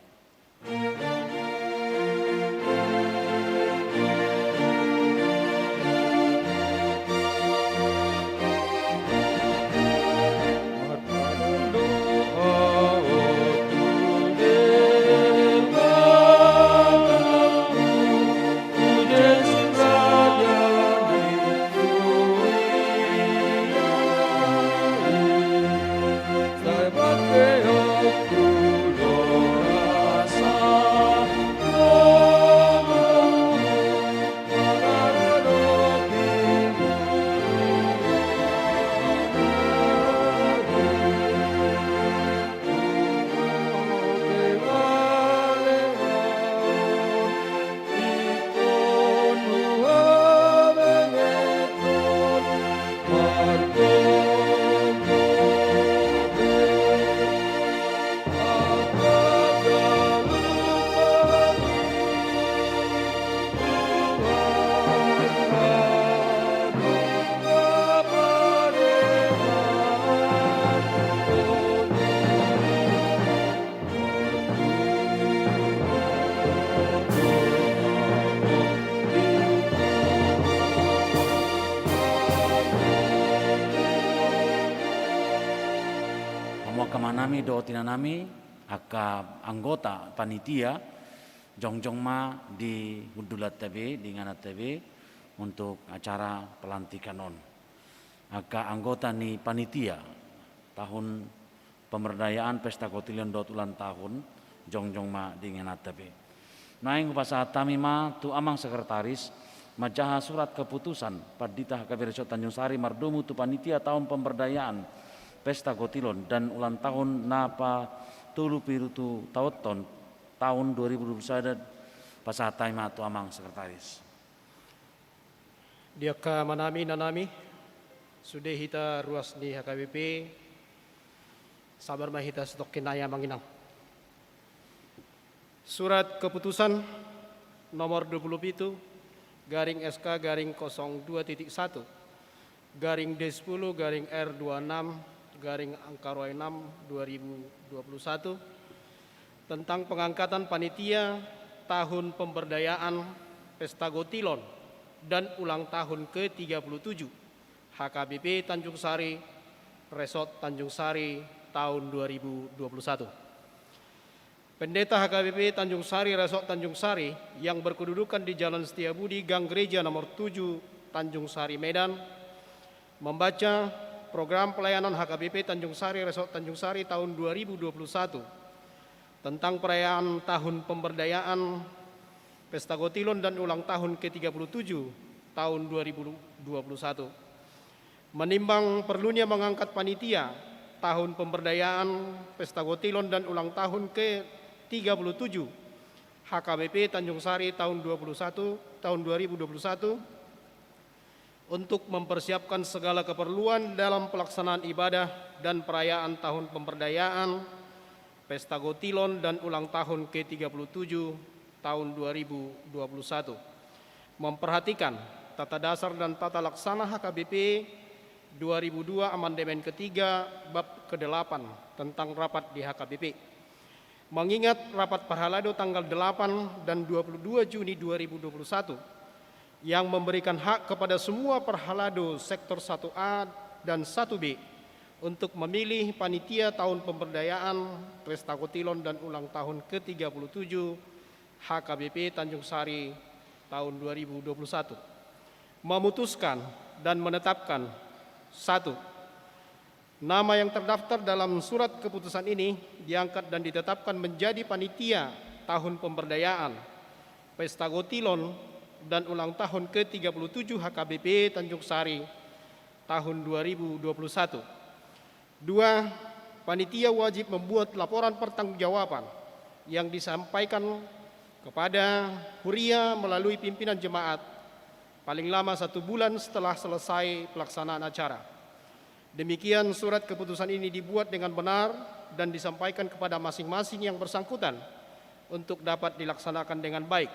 Hamu angka amanami dohot inanami, angka anggota panitia jongjong ma di hundulanta be, di ingananta be, untuk acara pelantikan on. Angka anggota ni panitia tahun pemberdayaan pesta kotilon dohot ulang tahun jongjong ma di ingananta be. Naeng hupasahat hami ma tu amang sekretaris manjaha surat keputusan Pandita H K B P Resort Tanjung Sari mardomu tu panitia tahun pemberdayaan pesta kotilon dan ulang tahun na patolu pitu taonta on tahun dua ribu dua puluh satu. Pasahat hami ma tu amang sekretaris. Di angka amanami, inanami, sude hita ruas ni H K B P, sabar ma hita satongkin nai, amang inang. Surat keputusan nomor dua puluh pitu garing S K garing kosong dua titik satu garing D sepuluh garing R dua enam garing angka roa enam dua ribu dua puluh satu, tentang pengangkatan panitia tahun pemberdayaan pesta kotilon dan ulang tahun ke tiga puluh tujuh H K B P Tanjung Sari, Resort Tanjung Sari, tahun dua ribu dua puluh satu. Pendeta H K B P Tanjung Sari, Resort Tanjung Sari, yang berkedudukan di Jalan Setiabudi, Gang Gereja nomor tujuh, Tanjung Sari, Medan, membaca program pelayanan H K B P Tanjung Sari, Resort Tanjung Sari, tahun dua ribu dua puluh satu, tentang perayaan tahun pemberdayaan pesta kotilon dan ulang tahun ke tiga puluh tujuh tahun dua ribu dua puluh satu. Menimbang perlunya mengangkat panitia tahun pemberdayaan pesta kotilon dan ulang tahun ke tiga puluh tujuh H K B P Tanjung Sari tahun dua puluh satu, tahun dua ribu dua puluh satu, untuk mempersiapkan segala keperluan dalam pelaksanaan ibadah dan perayaan tahun pemberdayaan pesta kotilon dan ulang tahun ke tiga puluh tujuh tahun dua ribu dua puluh satu. Memperhatikan tata dasar dan tata laksana H K B P dua ribu dua, amandemen ketiga, bab kedelapan, tentang rapat di H K B P. Mengingat rapat parhalado tanggal delapan dan dua puluh dua Juni dua ribu dua puluh satu, yang memberikan hak kepada semua parhalado sektor satu A dan satu B untuk memilih panitia tahun pemberdayaan pesta kotilon dan ulang tahun ke tiga puluh tujuh H K B P Tanjung Sari tahun dua ribu dua puluh satu, memutuskan dan menetapkan: satu, nama yang terdaftar dalam surat keputusan ini diangkat dan ditetapkan menjadi panitia tahun pemberdayaan pesta kotilon dan ulang tahun ke tiga puluh tujuh H K B P Tanjung Sari tahun dua ribu dua puluh satu. Dua, panitia wajib membuat laporan pertanggungjawaban yang disampaikan kepada huria melalui pimpinan jemaat paling lama satu bulan setelah selesai pelaksanaan acara. Demikian, surat keputusan ini dibuat dengan benar dan disampaikan kepada masing-masing yang bersangkutan untuk dapat dilaksanakan dengan baik.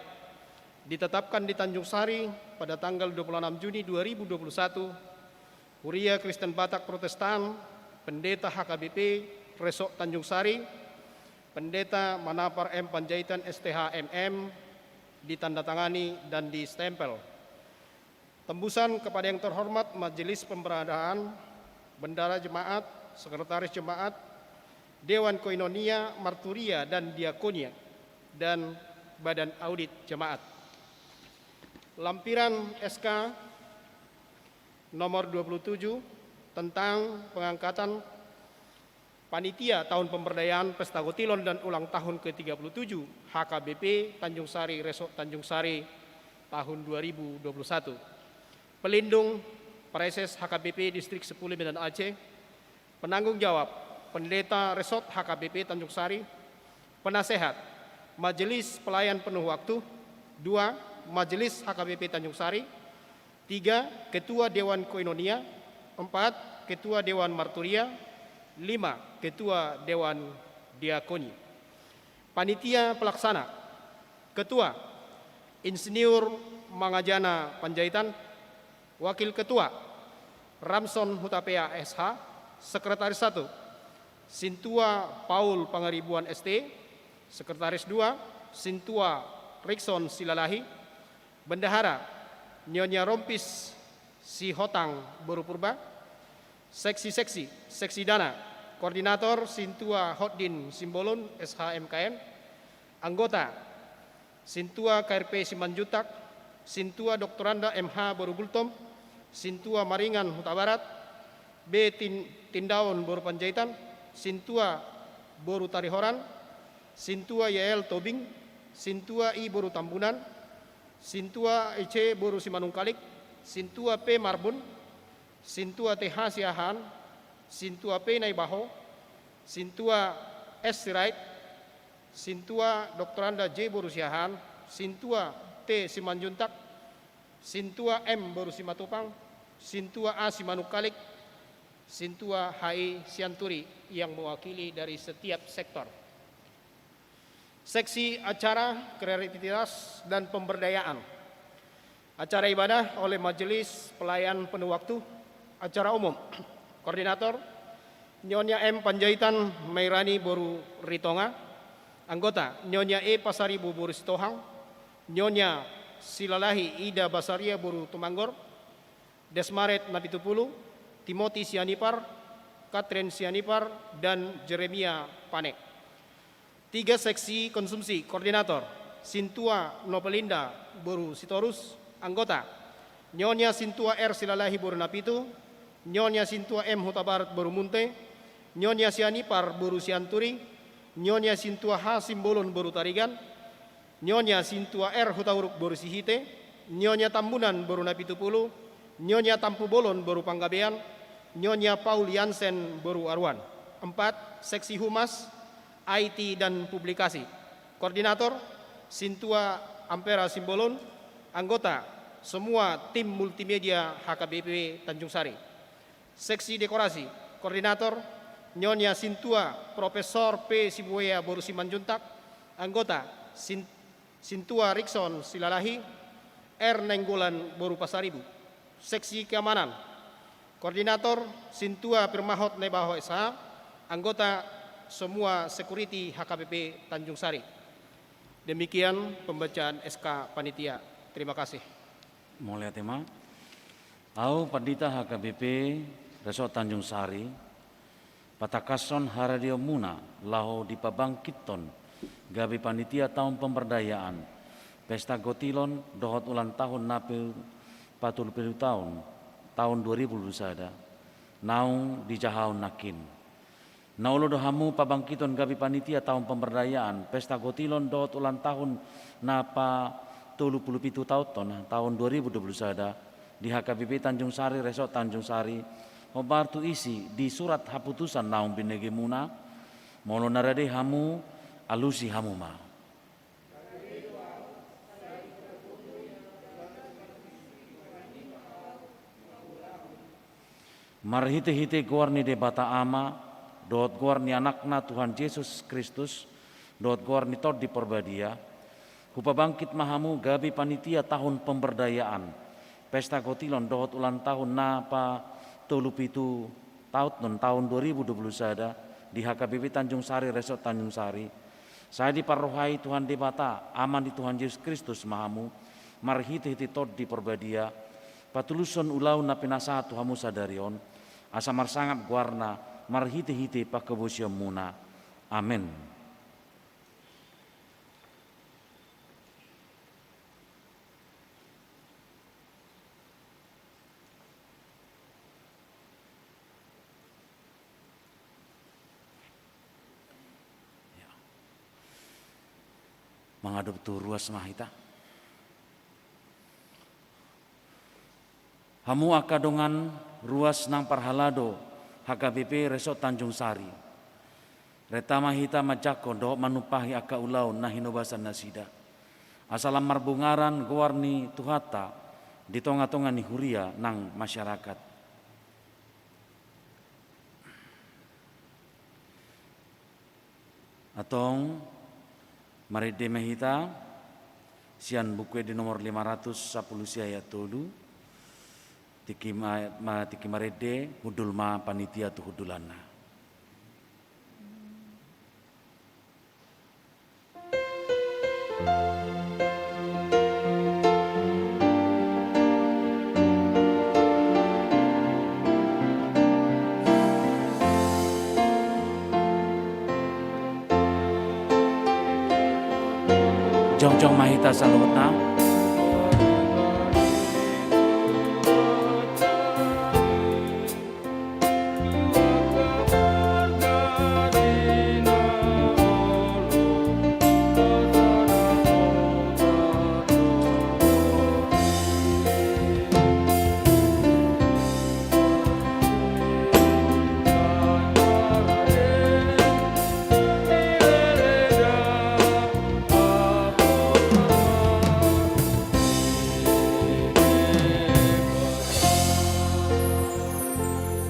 Ditetapkan di Tanjung Sari pada tanggal dua puluh enam Juni dua ribu dua puluh satu, Huria Kristen Batak Protestan, Pendeta H K B P Resort Tanjung Sari, Pendeta Manapar M Panjaitan, S T H, M M, ditandatangani dan distempel. Tembusan kepada yang terhormat Majelis Pemberadaan, Bendahara Jemaat, Sekretaris Jemaat, Dewan Koinonia, Marturia, dan Diakonia, dan Badan Audit Jemaat. Lampiran S K nomor dua puluh tujuh tentang pengangkatan panitia tahun pemberdayaan pesta kotilon dan ulang tahun ke tiga puluh tujuh H K B P Tanjung Sari, Resort Tanjung Sari, tahun dua ribu dua puluh satu. Pelindung: Praeses H K B P Distrik Sepuluh Medan Aceh. Penanggung jawab: Pendeta Resort H K B P Tanjung Sari. Penasehat: Majelis Pelayan Penuh Waktu. Dua, Majelis H K B P Tanjung Sari. Tiga, Ketua Dewan Koinonia. Empat, Ketua Dewan Marturia. Lima, Ketua Dewan Diakoni. Panitia Pelaksana: Ketua, Insinyur Mangajana Panjaitan. Wakil Ketua: Ramson Hutapea, S H. Sekretaris satu: Sintua Paul Pangaribuan, S T. Sekretaris dua: Sintua Rikson Silalahi. Bendahara: Nyonya Rompis Sihotang, Boru Purba. Seksi-seksi: Seksi Dana: Koordinator, Sintua Hotdin Simbolon, S H M K N. Anggota, Sintua K R P Simanjuntak, Sintua Doktoranda M H boru Gultom, Sintua Maringan Hutabarat, B Tin-, Tindaon boru Panjaitan, Sintua boru Tarihoran, Sintua Y L Tobing, Sintua I boru Tambunan, Sintua E C boru Simanungkalit, Sintua P Marbun, Sintua T H Siahaan, Sintua P Naibaho, Sintua S Sirait, Sintua Doktoranda J boru Siahaan, Sintua T Simanjuntak, Sintua M boru Simatupang, Sintua A Simanungkalit, Sintua H I Sianturi yang mewakili dari setiap sektor. Seksi acara, kreativitas, dan pemberdayaan. Acara ibadah oleh Majelis Pelayan Penuh Waktu. Acara umum. Koordinator, Nyonya M Panjaitan Mairani boru Ritonga. Anggota, Nyonya E Pasaribu boru Sitohang, Nyonya Silalahi Ida Basaria boru Tumanggor, Desmaret Napitupulu, Timoti Sianipar, Katrin Sianipar, dan Jeremia Pane. Tiga, seksi konsumsi. Koordinator, Sintua Nopelinda boru Sitorus. Anggota, Nyonya Sintua R Silalahi boru Napitu, Nyonya Sintua M Hutabarat boru Munte, Nyonya Sianipar boru Sianturi, Nyonya Sintua H Simbolon boru Tarigan, Nyonya Sintua R Hutauruk boru Sihite, Nyonya Tambunan boru Napitupulu, Nyonya Tampubolon boru Panggabean, Nyonya Paul Yansen boru Aruan. Empat, seksi humas, I T dan publikasi. Koordinator, Sintua Ampera Simbolon. Anggota, semua tim multimedia H K B P Tanjung Sari. Seksi dekorasi. Koordinator, Nyonya Sintua Profesor P Sibuea boru Simanjuntak. Anggota, Sin-, Sintua Rikson Silalahi, R Nainggolan boru Pasaribu. Seksi keamanan. Koordinator, Sintua Pirmahot Naibaho S H. Anggota, semua security H K B P Tanjung Sari. Demikian pembacaan S K panitia. Terima kasih. Mauliate ma. Ahu, Pandita H K B P Resort Tanjung Sari, patangkashon haradeonmuna laho dipabangkithon gabe panitia taon pemberdayaan Pesta Gotilon dohot ulang tahun na pe-, patolu pitu taon, taon dua ribu dua puluh sada, naung dijahahon nangkin. Na olo do hamu pabangkithon gabe panitia taon pemberdayaan Pesta Gotilon dohot ulang tahun na patolu pitu taonhon, taon dua ribu dua puluh sada, di H K B P Tanjung Sari, Resort Tanjung Sari, hombar tu isi di surat haputusan naung binegemuna. Molo na rade hamu, alusi hamu ma. Marhitehite goar ni Debata Ama, dohot goar ni Anakna Tuhan Jesus Kristus, dohot goar ni Tondi Parbadia, hupabangkit ma hamu gabe panitia tahun pemberdayaan Pesta Gotilon dohot ulang tahun na patolu pitu taonhon, taon dua ribu dua puluh sada, di H K B P Tanjung Sari, Resort Tanjung Sari. Sai diparrohai Tuhan Debata, Ama ni Tuhan Jesus Kristus ma hamu, marhitehite Tondi Parbadia, patulushon ulaon na pinasahat tu hamu sadari on, asa marsangap goarna marhitehite panghobasionmuna. Amen. Ya. Mangadop tu ruas ma hita. Hamu angka dongan ruas nang parhalado H K B P Resort Tanjung Sari. Renta ma hita manjangkon dohot manumpahi angka ulaon na hinobasan nasida. Asa lam marbungaran goar ni Tuhanta di tonga-tonga ni huria nang masyarakat. Antong, marende ma hita, sian Buku Ende nomor lima ratus sampulu sia ayat tolu, tingki ma-, ma-, tingki marende, hundul ma panitia tu hundulanna. Jongjong ma hita saluhutna.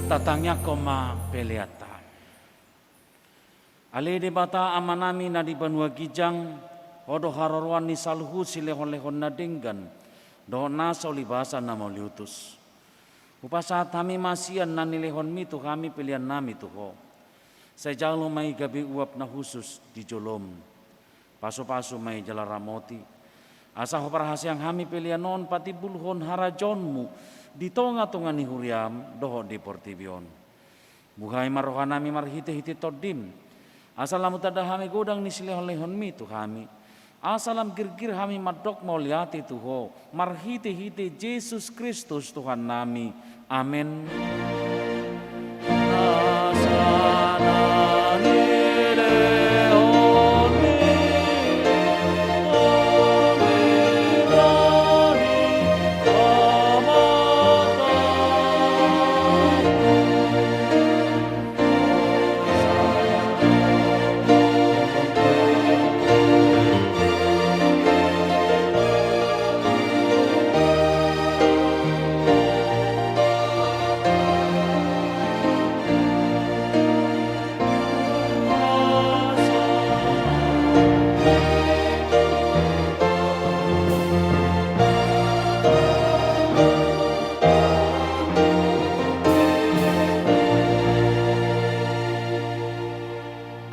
Tatangiangkon ma peleanta. Ale Debata Amanami na di banua ginjang, Ho do haroroan ni saluhut silehonlehon na denggan dohot nasa ulibasan na mauliutus. Hupasahat hami ma sian na nilehonMi tu hami peleannami tu Ho. Sai jalo ma i gabe uap na hushus di joloM. Pasupasu ma i jala ramoti, asa Ho parhaseang hami pelean on patimbulhon harajaonMu di tongatonga ni huriaM dohot di portibi on. Buhai ma rohanami marhitehite TondiM, asa lam hutanda hami godang ni silehonlehonMi tu hami, asa lam girgir hami mandok mauliate tu Ho marhitehite Jesus Kristus Tuhannami. Amen.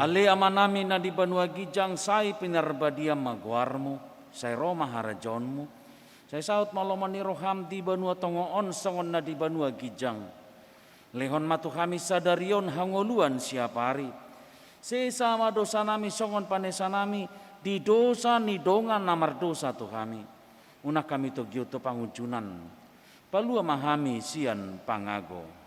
Ale Amanami na di banua ginjang, sai pinarbadia ma goarMu, sai ro ma harajaonMu, sai saut ma lomo ni rohaM di banua tonga on songon na di banua ginjang. Lehon ma tu hami sadari on hangoluan siapari. Sesa ma dosanami songon panesanami di dosa ni dongan na mardosa tu hami. Unang hami togihon tu pangunjunan. Palua ma hami sian pangago.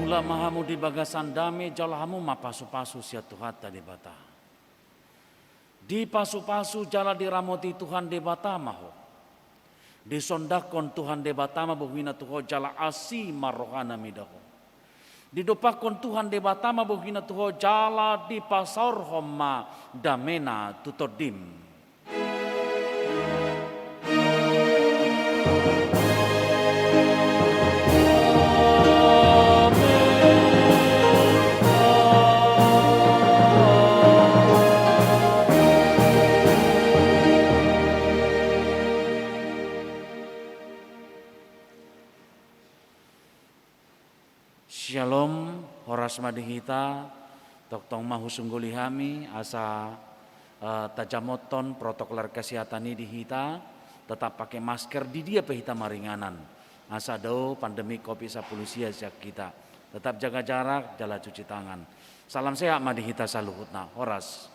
Mulak ma hamu di bagasan dame, jalo hamu ma pasupasu sian Tuhanta Debata. Dipasupasu jala diramoti Tuhan Debata ma ho. Disondangkon Tuhan Debata ma bohina tu ho jala asi ma rohana mida ho. Didompakkon Tuhan Debata ma bohina tu ho jala dipasaorhon ma damena tu tondim. Syalom, horas ma di hita. Tongtong ma husungguli hami asa, eh, tajamothon protokol kesehatan i di hita, tetap pakai masker di dia pe hita maringanan, asa dao pandemi covid sampulu sia sian hita. Tetap jaga jarak, jala cuci tangan. Salam sehat ma di hita saluhutna. Horas.